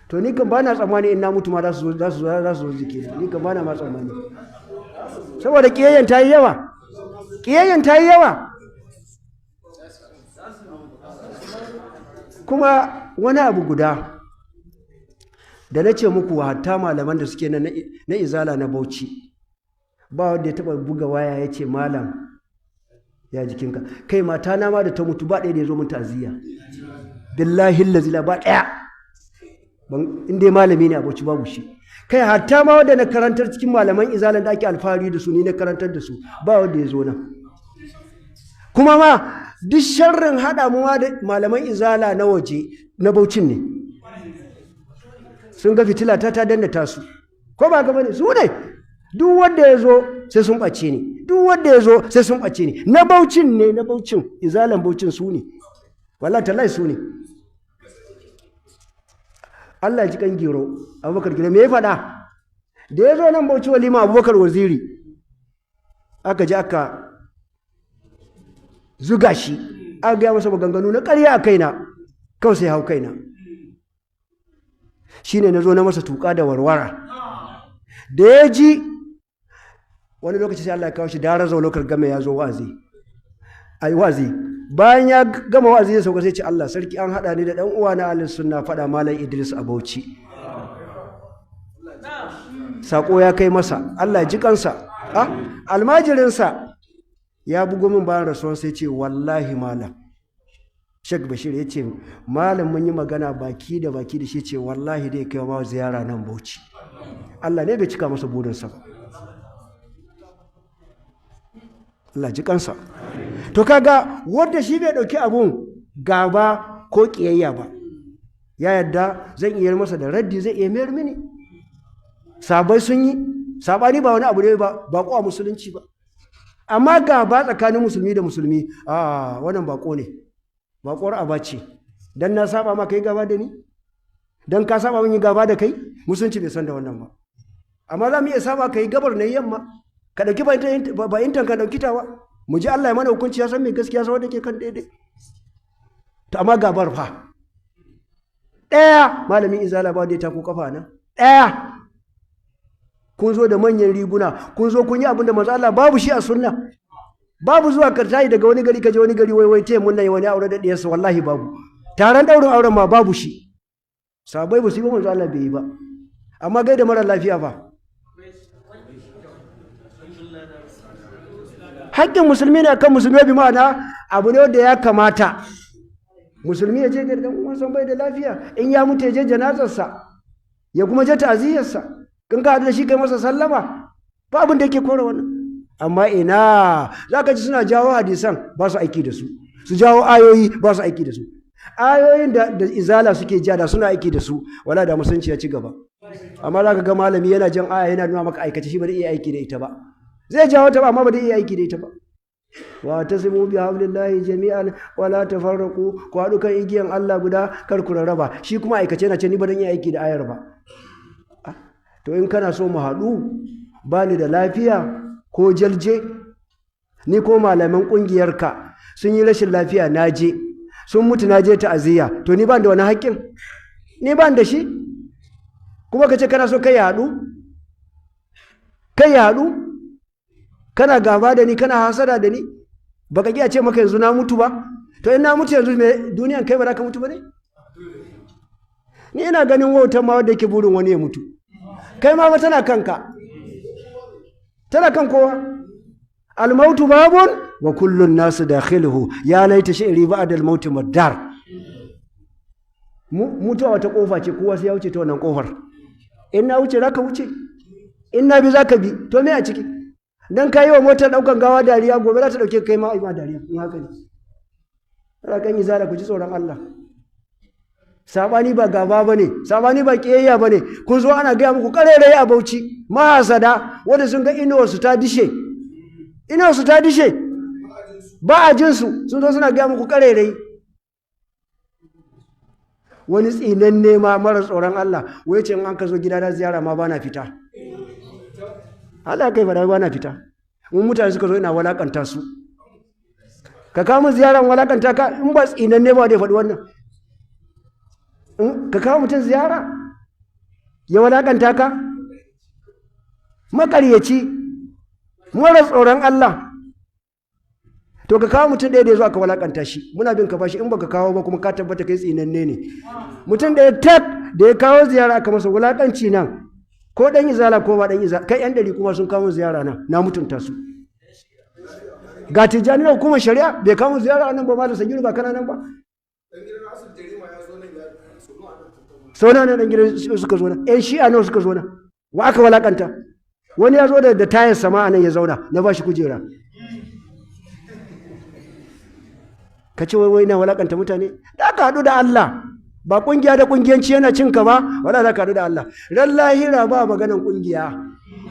To ni kan bana tsammani in na mutu ma za su zo jikina. Ni kan bana ma tsammani. Saboda kiyayyen ta yi yawa. Kiyayyen ta yi yawa. Kuma wani abu guda da na ce muku, hatta malaman da suke na izala na Bauchi, ba wanda ya taɓa buga waya ya ce malam ya jikinka. Kai mata na ma da ta mutu ba ɗaya da ya zo mun ta'aziyya. Billahi allazi la ba ɗaya. In dai malami ne a Bauchi babu shi. Kai hatta ma wanda na karantar cikin malaman izalan da ake alfahari da su, ni na karantar da su, ba wanda ya zo nan. Kuma ma duk sharrin haɗa mu da malaman izala na waje na Bauchin ne. Sun ga fitila ta danna tasu. Ko ba gaba ne? Su ne. Duk wanda ya zo sai sun ɓace ni. Duk wanda ya zo sai sun ɓace ni. Na Bauchin ne, na Bauchin, izalan Bauchin su ne. Wallahi tallahi su ne. Allah ji kan Gero, Abubakar Gero, me ya faɗa? Da ya zo nan Bauchi walima Abubakar Waziri, aka ji aka zuga shi, aka gaya masa maganganu na ƙarya a kaina, kawai sai hau kaina. Shi ne na zo na masa tuƙa da warwara. Da ya ji wani lokaci sai Allah ya kawo shi Darazo lokal game ya zo wa'azi. Ai wa'azi. Bayan ya gama wa'azi ya sauka sai ce Allah sarki an haɗa ni da ɗan uwa na Ahlus Sunna faɗa Malam Idris a Bauchi. Sako ya kai masa, Allah ji kansa. Almajirinsa ya bugo min bayan rasuwan sai ce wallahi malam Sheikh Bashir ya ce malam mun yi magana baki da baki da shi, ce wallahi dai kai ma ziyara nan Bauchi. Allah ne bai cika masa burinsa ba. Allah ji kansa. To kaga wanda shi bai dauki abun gaba ko kiyayya ba, ya yadda zan iya masa da raddi, zai iya mayar mini. Sabai sun yi sabani, ba wani abu ne ba bako a musulunci ba. Amma gaba tsakanin musulmi da musulmi, a wannan bako ne, bakuwar aba ce. Dan na saba ma kai gaba da ni, dan ka saba mun yi gaba da kai, musulunci bai san da wannan ba. Amma za mu iya saba kai gabar na yamma, ka dauki bayintan ka dauki tawa, mu ji Allah ya mana hukunci, ya san mai gaskiya, san wanda ke kan daidai. To amma gabar fa ɗaya malamin izala ba da ya tako kafa nan ɗaya. Kun zo da manyan riguna, kun zo kun yi abin da manzo Allah babu shi a sunna. Babu zuwa ka tayi daga wani gari ka je wani gari wai wai taya munna wani aure da diyarsa, wallahi babu. Taron daurin auren ma babu shi. Sahabbai ba su yi ba, manzo Allah bai yi ba. Amma gaida mara lafiya fa, haƙƙin musulmi ne akan musulmi, bi ma'ana abu ne wanda ya kamata musulmi ya je ga dan uwansa bai da lafiya, in ya mutu ya je janazarsa, ya kuma je ta'aziyarsa, in ka haɗu da shi kai masa sallama, ba abin da yake kore wannan. Amma ina za ka ji suna jawo hadisan ba su aiki da su, su jawo ayoyi ba su aiki da su. Ayoyin da izala suke ja da suna aiki da su, wala da musulunci ya ci gaba. Amma za ka ga malami yana jan aya yana nuna maka aikace, shi ba zai iya aiki da ita ba. Zai jawo ta ba, amma ba zai iya aiki da ita ba. Wa tasimu bi hablillahi jami'an wa la tafarraqu, ku haɗu kan igiyan Allah guda kar ku rarraba. Shi kuma aikace yana ce ni ba zan iya aiki da ayar ba. To in kana so mu haɗu, ba ni da lafiya ko jalje, ni ko malaman ƙungiyarka sun yi rashin lafiya na je, sun mutu na je ta'aziyya, to ni ban da wani haƙƙin, ni ban da shi. Kuma ka ce kana so kai ya haɗu, kai ya haɗu, kana gaba da ni, kana hasada da ni, baka ƙi a ce maka yanzu na mutu ba. To in na mutu yanzu me duniyan kai ba za ka mutu ba ne? Ni ina ganin wautan ma wanda yake burin wani ya mutu, kai ma ba tana kanka, tana kan kowa. Almautu babun wa kullun nasu dakhiluhu, ya laita shi'ri ba'da almauti maddar. Mutuwa wata kofa ce, kowa sai ya wuce ta wannan kofar. In na wuce zaka wuce, in na bi zaka bi. To me a ciki dan ka yi wa motar daukan gawa dariya, gobe za ta dauke kai ma ai ma dariya. In haka ne, ana kan yi zara, ku ji tsoron Allah. Sabani ba gaba ba ne, sabani ba ƙiyayya ba ne. Kun zo ana gaya muku ƙarairayi a Bauchi, mahasada wanda sun ga inuwarsu ta dishe, inuwarsu ta dishe, ba a jinsu, sun zo suna gaya muku ƙarairayi. Wani tsinanne ma mara tsoron Allah wai ce in an ka zo gida na ziyara ma bana fita. Allah kai fada, bana fita. Mun mutane suka zo ina walakanta su. Ka kawo min ziyaran walakanta ka, in ba tsinanne ba da ya faɗi wannan. Ka kawo mutum ziyara ya walakanta ka, makaryaci mara tsoron Allah. To ka kawo mutum ɗaya da ya zo aka walakanta shi, muna bin ka bashi. In baka kawo ba kuma ka tabbata kai tsinanne ne. Mutum ɗaya tak da ya kawo ziyara aka masa wulakanci nan, ko ɗan izala ko ba ɗan izala, kai yan ɗari kuma sun kawo ziyara nan, na mutunta su. Ga Tijjani na hukumar shari'a bai kawo ziyara nan ba, malam Sagiru ba kana nan ba. Sau nawa ne ɗan gidan suka zo nan? Ƴan Shi'a nawa suka zo nan? Wa aka walakanta? Wani ya zo da tayar sama a nan ya zauna, na ba shi kujera. Ka ce wai wai na walakanta mutane? Da ka haɗu da Allah, ba ƙungiya da ƙungiyanci yana cin ka ba, wala za ka haɗu da Allah ran lahira. Ba maganan ƙungiya,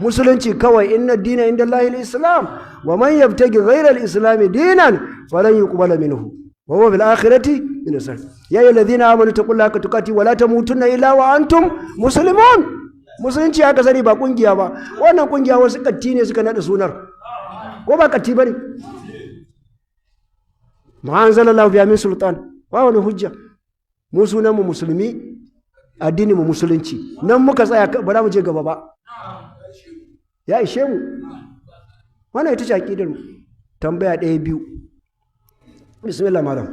musulunci kawai. Inna dina inda Allahil islam, wa man yabtagi ghayra al-islam dinan falan yuqbala minhu wa huwa fil akhirati min al ya ayyuhal ladhina amanu taqullaha haqqa tuqati wa la tamutunna illa wa antum muslimun. Musulunci aka sani, ba ƙungiya ba. Wannan ƙungiya wasu katti ne suka naɗa sunar, ko ba katti bane? Ma anzalallahu biha min sultan, ba wani hujja. Mu sunan mu musulmi, addini mu musulunci, nan muka tsaya, ba za mu je gaba ba, ya ishe mu. Wannan ita ce aqidar mu. Tambaya ɗaya biyu, bismillah malam.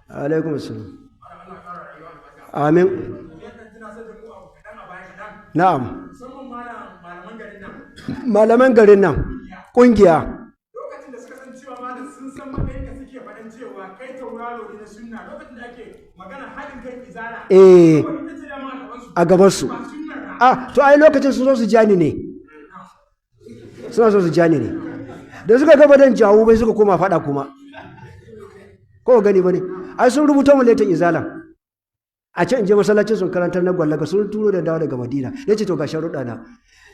Alaikum assalam. Amin. Na'am, malaman garin nan ƙungiya lokacin da suka san cewa malam sun san matsayinka, suke faɗan cewa kai tauraro ne na sunna, lokacin da ake magana haɗin kan izala, kawai ita ce dama a gabansu, a gabansu ba sunnar ba. Ah, to ai lokacin sun so su jani ne, suna so su jani ne, da suka gaba dan jawo bai suka koma faɗa kuma, ko gani bane? Ai sun rubuta mu letan izala a can, in je masallacin sun karantar na Gwallaga, sun turo da dawo daga Madina. Ya ce to ga sharuɗa na,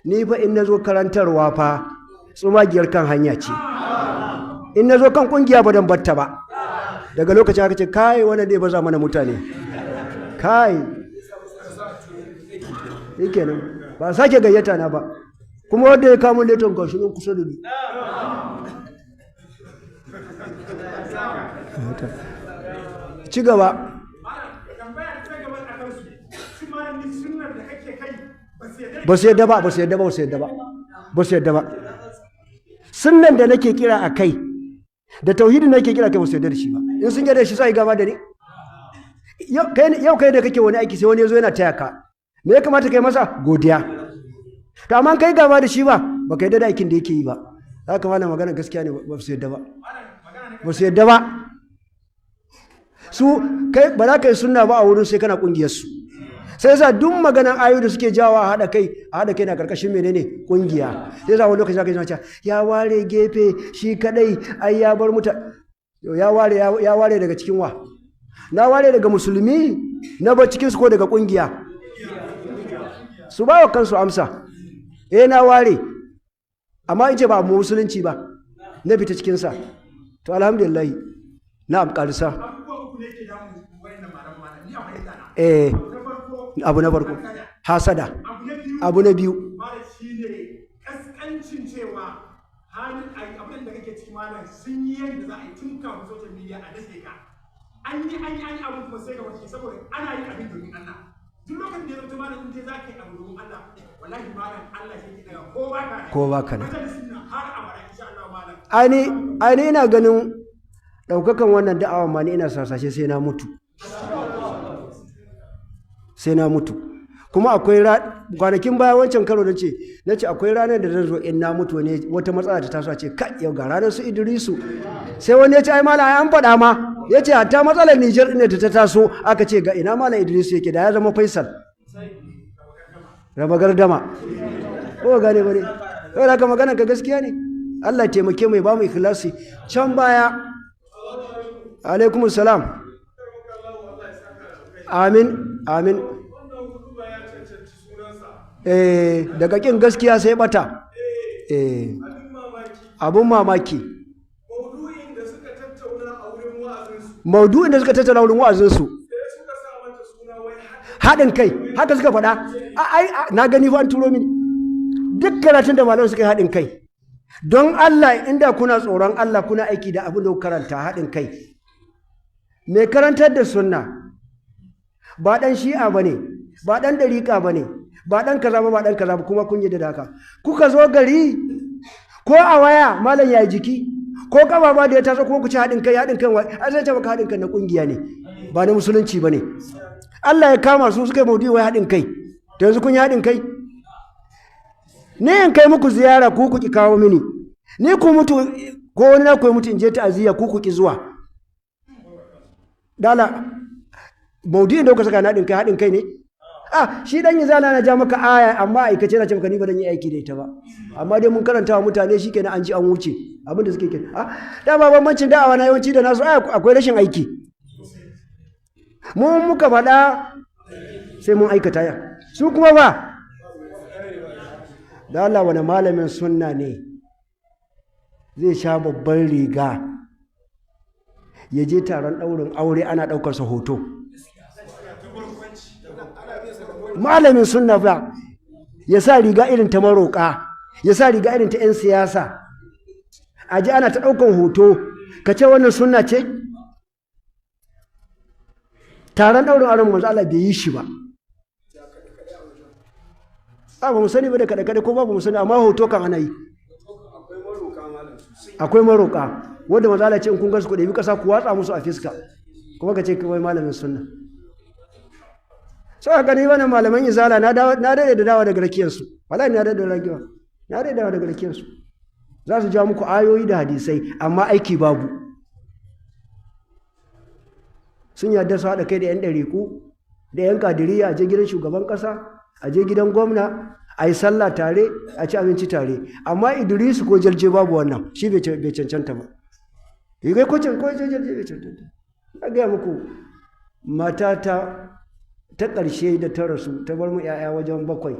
ni fa in na zo karantarwa fa tsumagiyar kan hanya ce, in na zo kan kungiya ba dan batta ba. Daga lokacin aka ce kai wannan dai ba za mana mutane kai, shikenan ba sake gayyata na ba. Kuma wanda ya kamo leton gashi nan kusa da ni. Ci gaba. Malam, tambaya ta gaba a kansu, shi malam ni sunnar da kake kai ba Ba su yadda ba, ba su yadda ba, ba su yadda ba, ba su yadda ba. Sunnan da nake kira a kai da tauhidin nake kira kai, ba su yadda da shi ba. In sun yadda da shi, sai gaba da ni. Yau kai da kake wani aiki, sai wani ya zo yana taya ka, me ya kamata kai masa? Godiya. To amma kai gaba da shi, ba baka yadda da aikin da yake yi ba. Haka malam, magana gaskiya ne, ba su yadda ba, ba su yadda ba. Su kai ba za ka yi sunna ba a wurin, sai kana kungiyar su. Sai yasa duk maganan ayoyi da suke jawa a haɗa kai, a haɗa kai na karkashin menene? Kungiya. Sai yasa wani lokaci zaka ji cewa ya ware gefe shi kadai, ai ya bar muta, ya ware, ya ware daga cikin wa? Na ware daga musulmi na bar cikin su ko daga kungiya? Su ba wa kansu amsa. Eh, na ware, amma in ce ba mu musulunci ba na fita cikin sa. To alhamdulillah. Na'am, karisa. Abubuwa uku ne ke damu wayannan malaman, malam, ni a fahimta na. Abu na farko, hasada. Abu na biyu, Abu na biyu, malam, shine kaskancin cewa halin abin da kake ciki, malam, sun yi yadda za a yi tun kafin social media a dashe ka. An yi, an yi, an yi abin, kuma sai ka wace, saboda ana yin abin domin Allah. Duk lokacin da ya zama, malam, in dai za ka yi abu domin Allah, wallahi malam, Allah shi ke daga ko ba ka nan. Ko ba ka nan. Majalisin nan har abada, insha Allah, malam. Aini ina ganin ɗaukakan wannan da'awa ma ni ina sasashe sai na mutu, sai na mutu. Kuma akwai kwanakin baya, wancan karo na ce akwai ranar da zan zo in na mutu ne, wata matsala ta taso, a ce kai, yau ga ranar su Idrisu. Sai wani ya ce, ai malam, ai an faɗa ma. Ya ce hatta matsalar Nijar ɗin da ta taso, aka ce ga ina malam Idrisu yake, da ya zama Faisal raba gardama. Ko gane ba ne? Saboda haka maganar ka gaskiya ne. Allah ya taimake mu, ya ba mu ikhlasi. Can baya. Alaikum salam. Amin, amin. Wannan huduba ya cancanci sunansa. Eh, daga kin gaskiya sai bata. Eh. Abin mamaki. Abun mamaki. Maudu'in da suka tattauna a wurin wa'azinsu. Maudu'in da suka tattauna wurin wa'azinsu. Sai suka sa mata suna wai haɗin Haɗin kai, haka suka faɗa. Ai na gani fa, an turo mini duk karatun da malamai suka yi, haɗin kai. Don Allah, inda kuna tsoron Allah, kuna aiki da abin da kuka karanta, haɗin kai. Mai karantar da sunna ba ɗan Shi'a ba ne, ba ɗan ɗariƙa ba ne, ba ɗan kaza ba, ba ɗan kaza ba, kuma kun yi da haka kuka zo gari, ko a waya, malam, ya jiki, ko kaba ba da ya taso, kuma ku ci haɗin kai. Haɗin kan ai zai ce maka haɗin kan na ƙungiya ne, ba na musulunci ba ne. Allah ya kama su, suka yi maudu'i wai haɗin kai. To yanzu kun yi haɗin kai ne? In kai muku ziyara, ku ku ki kawo mini, ni ku mutu ko wani na ku mutu in je ta'aziyya, ku ku ki zuwa. Dala, maudu'in da kuka saka na haɗin kai, haɗin kai ne? Ah, shi dan Izala na ja maka aya, amma aikace na ce maka ni ba dan yi aiki da ita ba, amma dai mun karanta wa mutane, shikenan, an ji an wuce. Abin da suke kenan. Ah, dama bambancin da'awa na yawanci da nasu, ai akwai rashin aiki. Mu muka faɗa sai mun aikata, ya su kuma ba. Da Allah, wani malamin sunna ne zai sha babban riga ya je taron ɗaurin aure ana ɗaukarsa hoto? Malamin sunna ba ya sa riga irin ta maroƙa, ya sa riga irin ta 'yan siyasa, a ji ana ta ɗaukan hoto, ka ce wannan sunna ce? Taron ɗaurin auren manzo Allah bai yi shi ba. A ba mu sani ba da kaɗe-kaɗe ko ba mu sani, amma hoto kan ana yi. Akwai maroƙa wanda manzo Allah ce in kun gansu ku ɗebi ƙasa ku watsa musu a fiska, kuma ka ce kai malamin sunna. Sai ka gani wannan malaman Izala, na daɗe da dawa daga rakiyarsu. Wallahi na daɗe da rakiya, na daɗe dawa daga rakiyarsu. Za su ja muku ayoyi da hadisai, amma aiki babu. Sun yarda su haɗa kai da 'yan ɗariku da 'yan Kadiriya, a je gidan shugaban ƙasa, a je gidan gwamna, a yi sallah tare, a ci abinci tare, amma Idrisu ko Jalje babu wannan, shi bai cancanta ba. Kai ko Jalje bai cancanta. Na gaya muku, matata ta ƙarshe da ta rasu ta bar mu 'ya'ya wajen bakwai,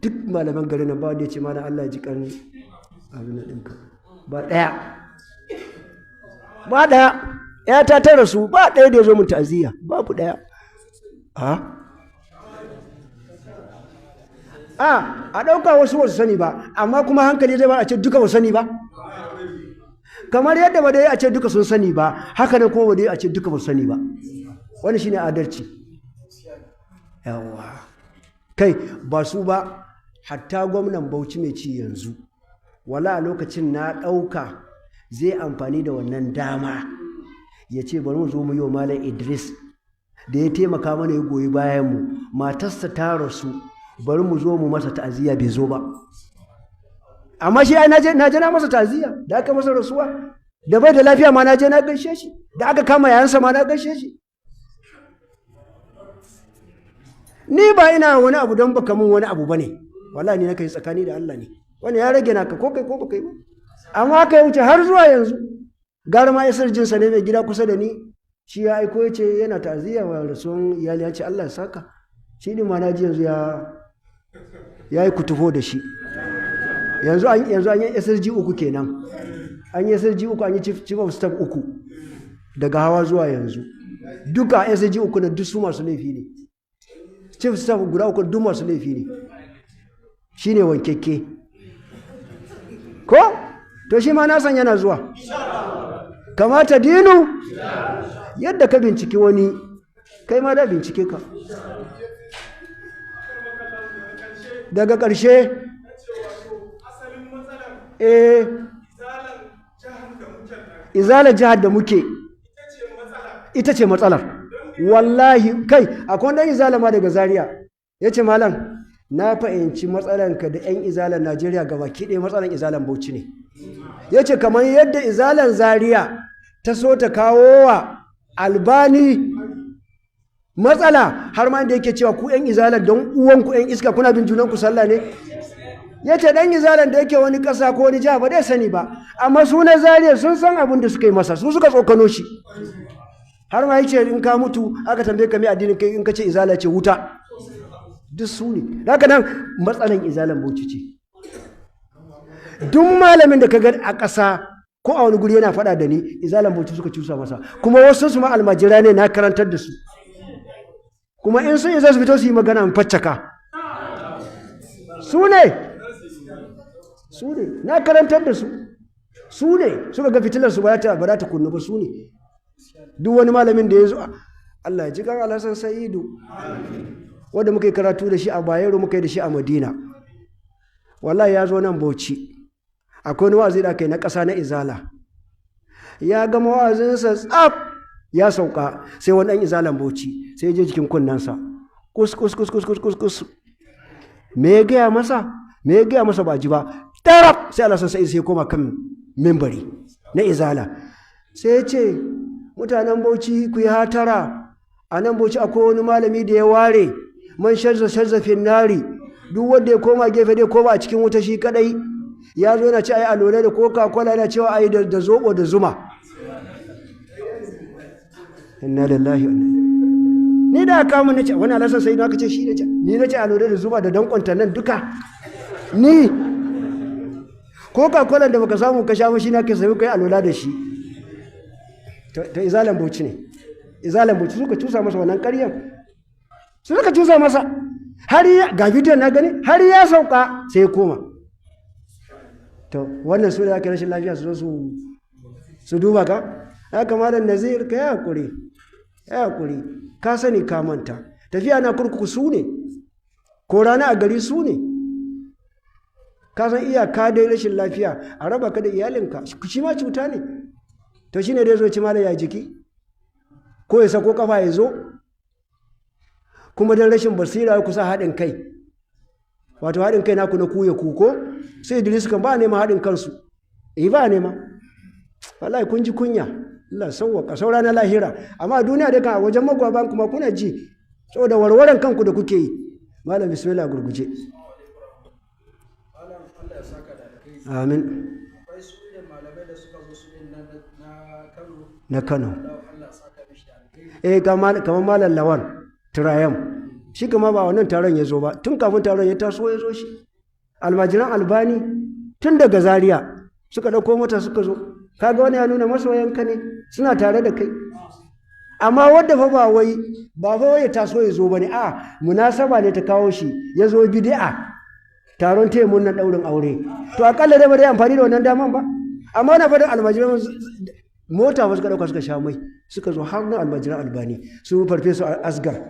duk malaman garin nan ba wanda ya ce mana Allah ya ji kan abin da ɗinka. Ba ɗaya, ba ɗaya. ‘Yata ta rasu, ba ɗaya da ya zo mun ta'aziyya, babu ɗaya. A ɗauka wasu wasu sani ba, amma kuma hankali zai ba a ce duka wasu sani ba. Kamar yadda ba dai a ce duka sun sani ba, haka nan kuma ba dai a ce duka ba su sani ba. Wani shine adalci. Yawa. Kai ba su ba, hatta gwamnan Bauchi mai ci yanzu, wala a lokacin na ɗauka zai amfani da wannan dama ya ce bari mu zo mu yi wa Malam Idris da ya taimaka mana ya goyi bayan mu, matarsa ta rasu, bari mu zo mu masa ta'aziyya, bai zo ba. Amma shi ai naje na masa ta'aziyya da aka masa rasuwa, da bai da lafiya ma naje na gaishe shi, da aka kama yayansa ma na gaishe shi. Ni ba ina wani abu don baka mun wani abu bane, wallahi ni nake tsakani da Allah ne. Wani ya rage naka ko kai ko baka yi ba. Amma aka yi wuce har zuwa yanzu, gara ma isar jinsa ne mai gida kusa da ni, shi ya aiko ya ce yana ta'aziyya wa rasuwan iyali, ya ce Allah ya saka. Shi din ma na ji yanzu ya yi kutufo da shi. Yanzu an yi SSG 3 kenan. An yi SSG 3, an yi chief of staff 3 daga hawa zuwa yanzu. Duka SSG 3 na duk su masu laifi ne. Chief staff guda 3 duk masu laifi ne. Shi ne wankekke. Ko? To shi ma na san yana zuwa. Kamata dinu yadda ka binciki wani, kai ma da bincike ka. Daga ƙarshe, izalar jihar da muke ita ce matsalar. Wallahi kai akwai wani izala ma daga Zaria ya ce malam na fahimci matsalanka da 'yan izalar Najeriya gaba ki ɗaya matsalan izalan Bauchi ne. Ya ce kamar yadda izalan Zaria ta so ta kawo wa Albani matsala, har ma inda yake cewa ku 'yan izalar don uwanku 'yan iska kuna bin junanku sallah ne. Ya ce ɗan izalan da yake wani ƙasa ko wani jiha ba dai sani ba, amma su na Zaria sun san abin da suka yi masa, su suka tsokano shi. Har ma yace in ka mutu aka tambaye ka me addinin kai, in ka ce izala ce wuta. Duk su ne. Haka nan matsalan izalan Bauchi ce. Duk malamin da ka ga a ƙasa ko a wani guri yana faɗa da ni, izalan Bauchi suka cusa masa. Kuma wasu su ma almajira ne na karantar da su. Kuma in sun isa su fito su yi magana in faccaka. Su ne. Su ne. Na karantar da su. Su ne. Suka ga fitilar su ba za ta kunnu ba, su ne. Duk wani malamin da ya zo, Allah ya ji kan Alhassan Sa'idu, wanda muka yi karatu da shi a Bayero, muka yi da shi a Madina. Wallahi ya zo nan Bauchi. Akwai wani wa'azi da aka yi na ƙasa na Izala. Ya gama wa'azinsa tsaf, ya sauka, sai wani ɗan izalan Bauchi sai ya je jikin kunnensa. Kus kus kus kus kus kus. Me ya gaya masa? Me ya gaya masa ba ji ba. Taraf sai Alhassan Sa'idu sai ya koma kan mimbari na Izala. Sai ya ce mutanen Bauchi ku yi hatara, a nan Bauchi akwai wani malami da ya ware man shazza shazza finnari, duk wanda ya koma gefe dai koma a cikin wuta shi kadai. Ya zo yana ce ai alole da coca cola, yana cewa ai da zobo da zuma. Inna lillahi wa inna. Ni da aka mun nace wani Alhassan Sa'idu aka ce shi ne, ni nace alole da zuma da dankonta nan duka. Ni coca cola da baka samu ka sha ba shi na ka sayi kai alola da shi. To izalan Bauchi ne. Izalan Bauchi suka cusa masa wannan ƙaryan. Su suka cusa masa. Har ya ga bidiyon na gani, har ya sauka sai ya koma. To wannan su da aka rashin lafiya su zo su duba ka. Haka malam Nazir ka yi hakuri. Ya hakuri. Ka sani ka manta. Tafiya na kurkuku su ne. Ko rana a gari su ne. Ka san iyaka dai rashin lafiya a raba ka da iyalinka shi ma cuta ne. To shi ne dai zo ci malam ya jiki ko ya sako kafa ya zo, kuma don rashin basira ya kusa haɗin kai, wato haɗin kai naku na ku ya ku ko sai Idris kan ba nema haɗin kansu, eh ba nema, wallahi kun ji kunya, Allah sauwaka saura na lahira, amma duniya dai kan a wajen magwaban kuma kuna ji saboda warwaran kanku da kuke yi. Malam bismillah gurguje. Amin. Na Kano. Eh kamar Malam Lawan Turayam, shi kama ba wannan taron ya zo ba, tun kafin taron ya taso ya zo shi. Almajiran Albani tun daga Zaria suka ɗauko mota suka zo. Kaga wani ya nuna masoyanka ne, suna tare da kai. Amma wadda fa ba wai ya taso ya zo bane, a munasaba ne ta kawo shi ya zo bid'a taron taya murnar ɗaurin aure. To akalla dai ba dai amfani da wannan daman ba. Amma na faɗin almajiran mota ba suka ɗauka suka sha mai suka zo har nan almajiran Albani su Farfesa Asgar.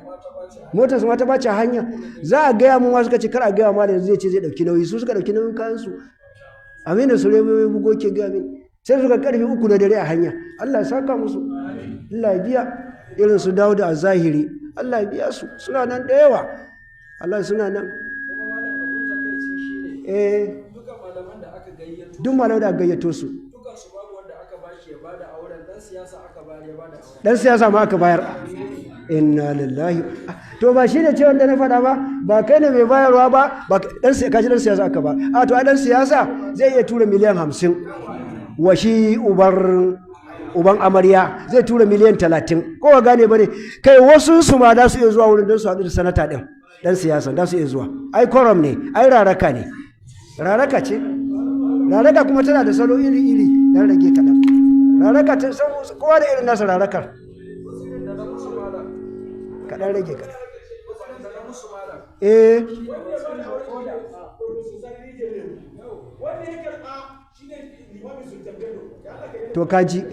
Motar su ma ta bace hanya. Za a gaya mu ma suka ce kar a gaya ma da yanzu zai ce zai ɗauki nauyi, su suka ɗauki nauyin kayan su. Aminu Suleiman bugo ke gaya min. Sai suka karfe 3 na dare a hanya. Allah ya saka musu. Allah ya biya irin su Dawud a zahiri. Allah ya biya su. Suna nan da yawa. Allah suna nan. Kuma malam abun takaici shine duka malaman da aka gayyato, Duk malaman da aka gayyato su, dukan su babu wanda aka bashi ya bada auren, dan siyasa aka bayar ya bada auren. Dan siyasa ma aka bayar. Inna lillahi. To ba shi ne ce wanda na faɗa ba, ba kai ne mai bayarwa ba, ba dan kaji dan siyasa aka ba. A to ai dan siyasa zai iya tura miliyan 50 wa shi uban amarya zai tura miliyan 30. Ko ba gane bane, kai wasu su ma za su iya zuwa wurin don su haɗu da sanata ɗin. Dan siyasa za su iya zuwa. Ai koram ne, ai raraka ne. Raraka ce. Raraka kuma tana da salo iri-iri, dan rage kaɗan. Raraka ta kowa da irin nasa rarakar. Kaɗan rage kaɗan. To kaji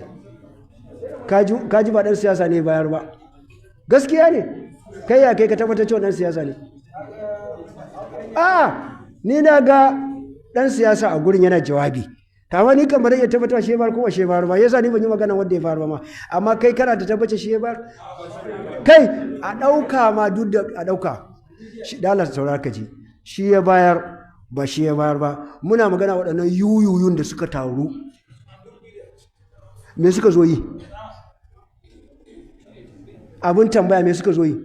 kaji ba ɗan siyasa ne bayar ba. Gaskiya ne. Kai ya kai ka tabbatar cewa ɗan siyasa ne? A ni na ga ɗan siyasa a gurin yana jawabi. Kama ni kan ba zan iya tabbatar shi ya bayar ko ba shi ya bayar ba. Yasa ni ban yi magana wanda ya bayar ba ma. Amma kai kana da tabbacin shi ya bayar? Kai a ɗauka ma duk da a ɗauka. Shi da Allah saurara ka ji. Shi ya bayar ba shi ya bayar ba. Muna magana waɗannan yuyuyun da suka taru. Me suka zo yi? Abin tambaya me suka zo yi?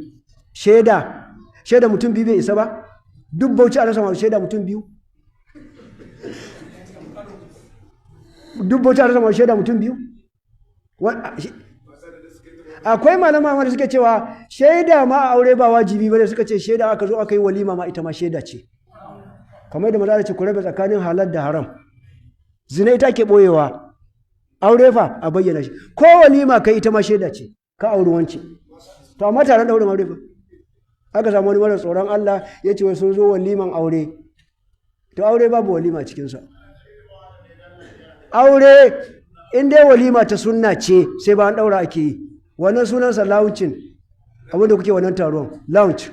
Shaida. Shaida mutum biyu bai isa ba? Duk Bauchi a rasa masu shaida mutum biyu? Duk Bauchi a rasa masu shaida mutum biyu? Akwai malama ma da suke cewa shaida ma a aure ba wajibi bane, suka ce shaida aka zo aka yi walima ma ita ma shaida ce. Kamar da maza ce ku rabe tsakanin halal da haram. Zina ita ke boyewa. Aure fa a bayyana shi. Ko walima kai ita ma shaida ce. Ka auri wance. To amma taron daurin aure fa. Aka samu wani mara tsoron Allah ya ce wai sun zo waliman aure. To aure babu walima cikinsa. Aure in dai walima ta sunna ce sai ba an daura ake yi. Wannan sunansa launching. Abinda kuke wannan taron launch.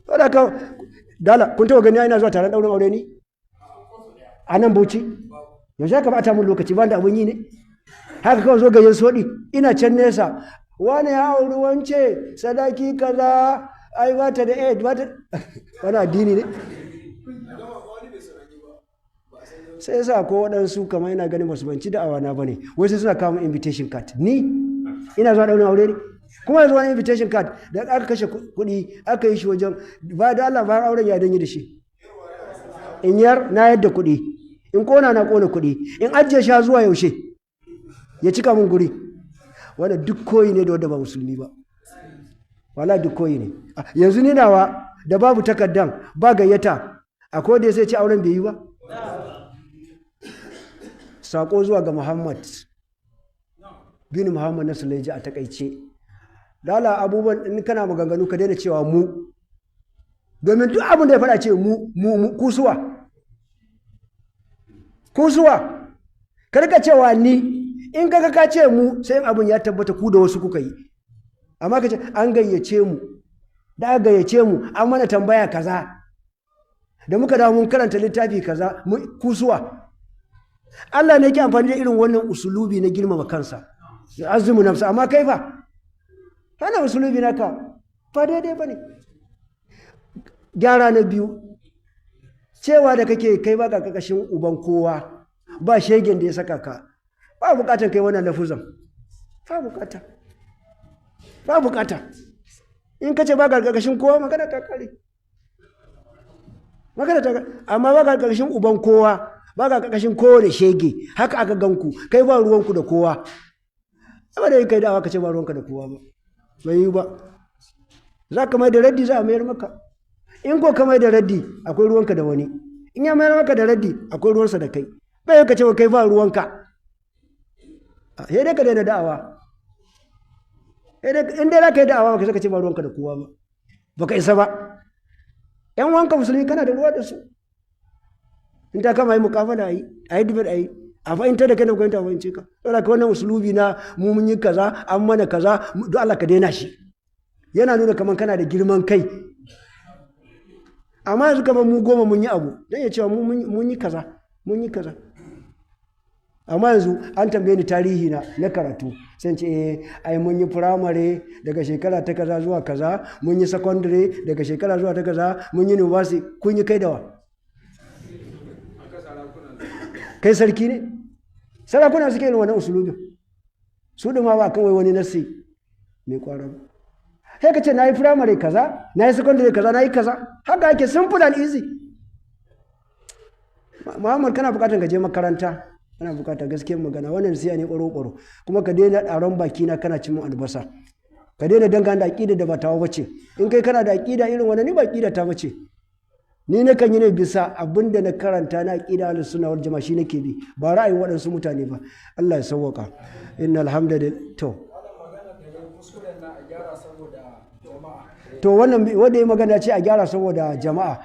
Saboda haka dala kun taɓa gani ina zuwa taron daurin aure ni? A nan Bauchi? Yaushe aka bata mun lokaci ban da abun yi ne? Haka kawai zo gayyan soɗi ina can nesa. Wane ya auri wance sadaki kaza ai ba ta da aid ba ta wani addini ne? Sai yasa ko waɗansu kamar ina ganin basu banci da'awa na bane. Wai sai suna kawo invitation card. Ni ina zuwa ɗaurin aure ne? Kuma yanzu wani invitation card da aka kashe kuɗi aka yi shi wajen ba da Allah bayan auren ya danyi da shi. In yar na yadda kuɗi, in ƙona na ƙona kuɗi, in ajiye sha zuwa yaushe ya cika mun guri. Wannan duk koyi ne da wanda ba musulmi ba. Wala duk koyi ne. Yanzu ni nawa da babu takardan ba gayyata akwai da sai ce auren bai yi ba. Sako zuwa ga Muhammad bin Muhammad na Suleji a takaice. Lala abubuwan in kana maganganu ka daina cewa mu. Domin duk abin da ya faɗa ce mu mu mu kusuwa. Kusuwa. Kar ka cewa ni. In ka ka ce mu sai abin ya tabbata ku da wasu kuka yi. Amma ka ce an gayyace mu. Da aka gayyace mu an mana tambaya kaza. Da muka dawo mun karanta littafi kaza kusuwa. Allah ne yake amfani da irin wannan usulubi na girmama kansa. Azumu nafsa amma kai fa kana usulubi naka fa daidai bane. Gyara na biyu cewa da kake kai ba karkashin uban kowa ba shegen da ya saka ka ba bukatar kai wannan lafuzan ba bukata ba bukata in kace ba karkashin kowa magana ta kare magana ta kare amma ba karkashin uban kowa ba karkashin kowane shege haka aka ganku kai ba ruwanku da kowa. Amma da kai dawa kace ba ruwanka da kowa ba bai yi ba. Za ka mai da raddi za a mayar maka. In ko ka mai da raddi akwai ruwanka da wani. In ya mayar maka da raddi akwai ruwansa da kai. Bai ka ce kai ba ruwanka. Sai dai ka daina da'awa. In dai za ka yi da'awa ba ka ce ba ruwanka da kowa ba. Baka isa ba. Yan wanka musulmi kana da ruwa da su. In ta kama yi mukafala a yi, a yi dubet a yi. A fahimtar da kai na fahimta fahimce ka. Saboda ka wannan usulubi na mu mun yi kaza an mana kaza don Allah ka daina shi. Yana nuna kamar kana da girman kai. Amma yanzu kamar mu 10 mun yi abu, dan ya cewa mun yi kaza, mun yi kaza. Amma yanzu an tambaye ni tarihi na karatu, sai ce ai mun yi firamare daga shekara ta kaza zuwa kaza, mun yi secondary daga shekara zuwa ta kaza, mun yi university. Kun yi kai dawa? Kai sarki ne? Sarakuna suke yin wannan usulubin. Su ɗuma ba kan wai wani nasi mai kwara ba. Sai ka ce na yi firamare kaza, na yi secondary kaza, na yi kaza. Haka ake, simple and easy. Muhammad, kana bukatar ka je makaranta. Kana bukatar gaskiyar magana. Wannan siya ne ƙwaro-ƙwaro. Kuma ka daina ɗaron baki na kana cin albasa. Ka daina dangana da aƙida da ba tawa bace. In kai kana da aƙida irin wannan, ni ba aƙida ta bace. Ni na kan yi ne bisa abin da na karanta na aƙida ahlus sunna wal jama'a, shi nake bi, ba ra'ayin waɗansu mutane ba. Allah ya sauwaka. Innal hamdalillah. To to wannan wanda ya magana ce a gyara saboda jama'a,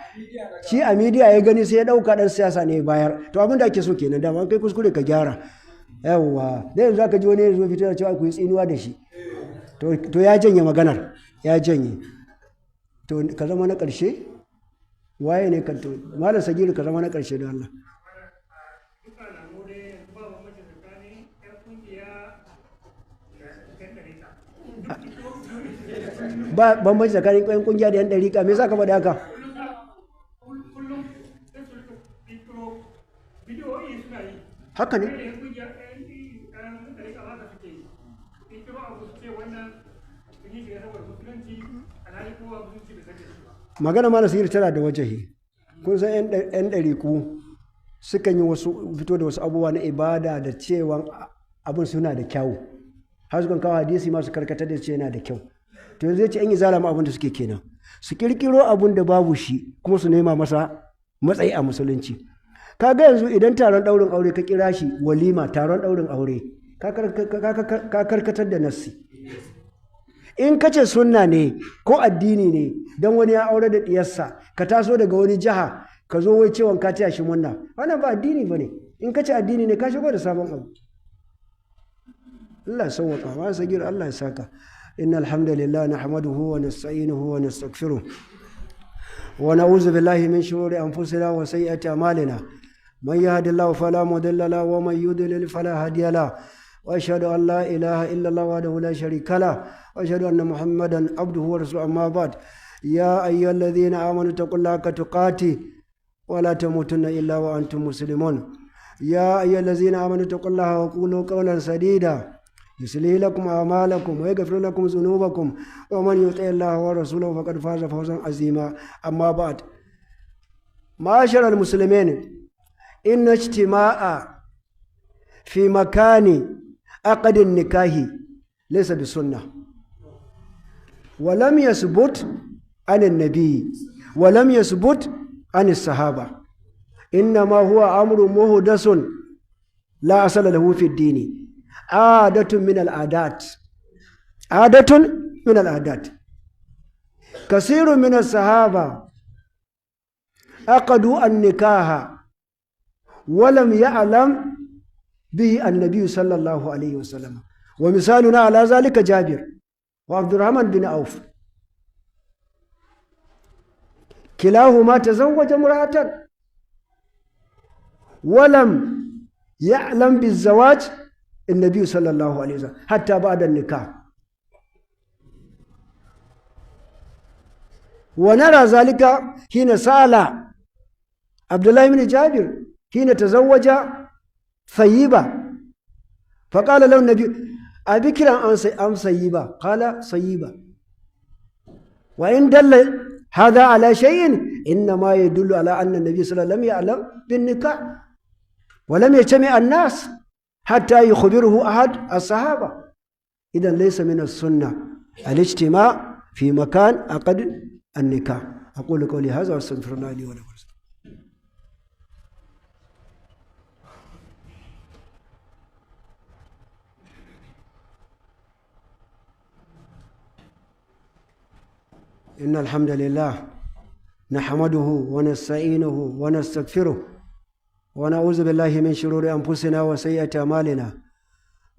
shi a midiya ya gani sai ya ɗauka ɗan siyasa ne bayar. To abin da ake so kenan, dama kai kuskure ka gyara. Yawwa, da yanzu aka ji wani ya zo fito da cewa ku yi tsinuwa da shi. To ya janye maganar, ya janye. To ka zama na ƙarshe. Waye ne kan? To Malam Sagiru, ka zama na ƙarshe don Allah. Ba bambanci tsakanin ƙwayan ƙungiya da 'yan ɗariƙa. Me yasa ka faɗi haka? Haka ne. Magana Malam Sagiru tana da wajahi. Kun san 'yan ɗariƙu sukan yi wasu fito da wasu abubuwa na ibada da cewa abin suna da kyawu, har sukan kawo hadisi masu karkatar da ce yana da kyau. To yanzu ya ce 'yan izala ma abin da suke kenan, su kirkiro abin da babu shi kuma su nema masa matsayi a musulunci. Kaga yanzu idan taron ɗaurin aure ka kira shi walima, taron ɗaurin aure, ka karkatar da nassi. In ka ce sunna ne ko addini ne, don wani ya aure da ɗiyarsa ka taso daga wani jiha ka zo wai cewa ka taya shi murna, wannan ba addini ba ne. In ka ce addini ne, ka shigo da sabon abu. Allah ya sauwaka. Ma Sagir, Allah ya saka. Innal hamdalillah nahmaduhu wa nasta'inuhu wa nastaghfiruh wa na'udzu billahi min shururi anfusina wa sayyiati a'malina. Man yahdihillahu fala mudilla lahu wa man yudlil fala hadiya lahu. Wa ashhadu an la ilaha illa Allah wahdahu la sharika lahu wa ashhadu anna Muhammadan abduhu wa rasuluhu. Amma ba'd. Ya ayyuhalladhina amanu taqullaha haqqa tuqatih wa la tamutunna illa wa antum muslimun. Ya ayyuhallazina amanu taqullaha wa qulu qawlan sadida يصلح لكم أعمالكم ويغفر لكم ذنوبكم ومن يطع الله ورسوله فقد فاز فوزا عظيما. أما بعد، معاشر المسلمين، إن اجتماع في مكان عقد النكاح ليس بسنة، ولم يثبت عن النبي ولم يثبت عن الصحابة، إنما هو أمر محدث لا أصل له في الدين، عادة من العادات، عادة من العادات. كثير من الصحابة عقدوا النكاح ولم يعلم به النبي صلى الله عليه وسلم، ومثالنا على ذلك جابر وعبد الرحمن بن عوف، كلاهما تزوج امرأة ولم يعلم بالزواج النبي صلى الله عليه وسلم حتى بعد النكاح. ونرى ذلك حين سأل عبد الله بن جابر حين تزوج ثيبة، فقال له النبي: أبكرا أم ثيبة؟ قال: ثيبة. وإن دل هذا على شيء إنما يدل على أن النبي صلى الله عليه وسلم لم يعلم بالنكاح ولم يجتمع الناس حتى يخبره أحد الصحابة. إذن ليس من السنة الاجتماع في مكان عقد النكاح. أقول قولي هذا واستغفر الله لي ولكم. إن الحمد لله نحمده ونستعينه ونستغفره ونعوذ بالله من شرور أنفسنا وسيئات أعمالنا.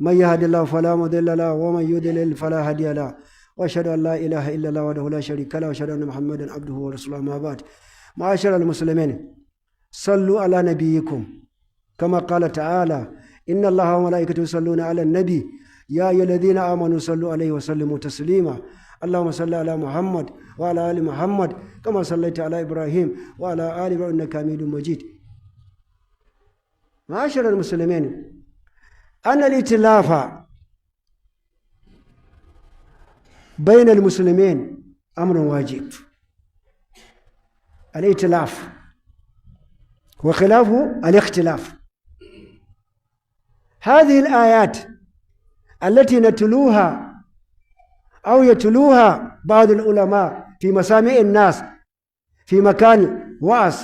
من يهد الله فلا مضل له ومن يضلل فلا هادي له. وأشهد أن لا إله إلا الله وحده لا شريك له، وأشهد أن محمدا عبده ورسوله. ما بعد، معاشر المسلمين، صلوا على نبيكم كما قال تعالى: إن الله وملائكته يصلون على النبي يا أيها الذين آمنوا صلوا عليه وسلموا تسليما. اللهم صل على محمد وعلى آل محمد كما صليت على إبراهيم وعلى آل إبراهيم إنك حميد مجيد. معاشر المسلمين، أن الائتلاف بين المسلمين أمر واجب. الائتلاف وخلافه الاختلاف. هذه الآيات التي نتلوها أو يتلوها بعض العلماء في مسامع الناس في مكان وعظ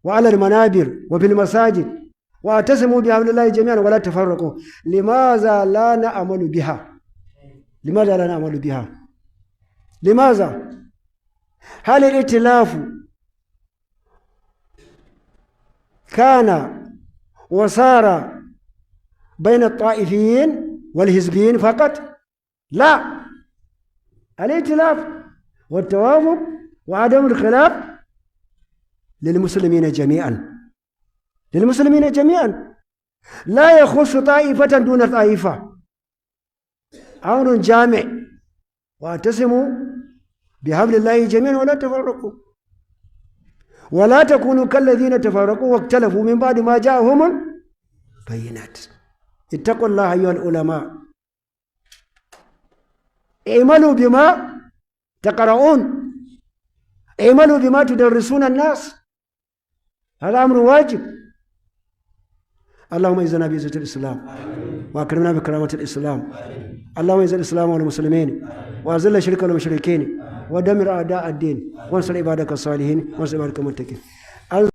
وعلى المنابر وفي المساجد: واعتصموا بحبل الله جميعا ولا تفرقوا، لماذا لا نعمل بها؟ لماذا لا نعمل بها؟ لماذا؟ هل الائتلاف كان وصار بين الطائفيين والحزبيين فقط؟ لا، الائتلاف والتوافق وعدم الخلاف للمسلمين جميعا، للمسلمين جميعا، لا يخص طائفة دون طائفة، أمر جامع. واعتصموا بحبل الله جميعا ولا تفرقوا ولا تكونوا كالذين تفرقوا واختلفوا من بعد ما جاءهم البينات. اتقوا الله أيها العلماء، اعملوا بما تقرؤون، اعملوا بما تدرسون الناس، هذا أمر واجب. اللهم اعزنا بعزة الإسلام وأكرمنا بكرامة الإسلام. اللهم اعز الإسلام والمسلمين وأذل الشرك والمشركين ودمر أعداء الدين وانصر عبادك الصالحين وانصر عبادك المتقين.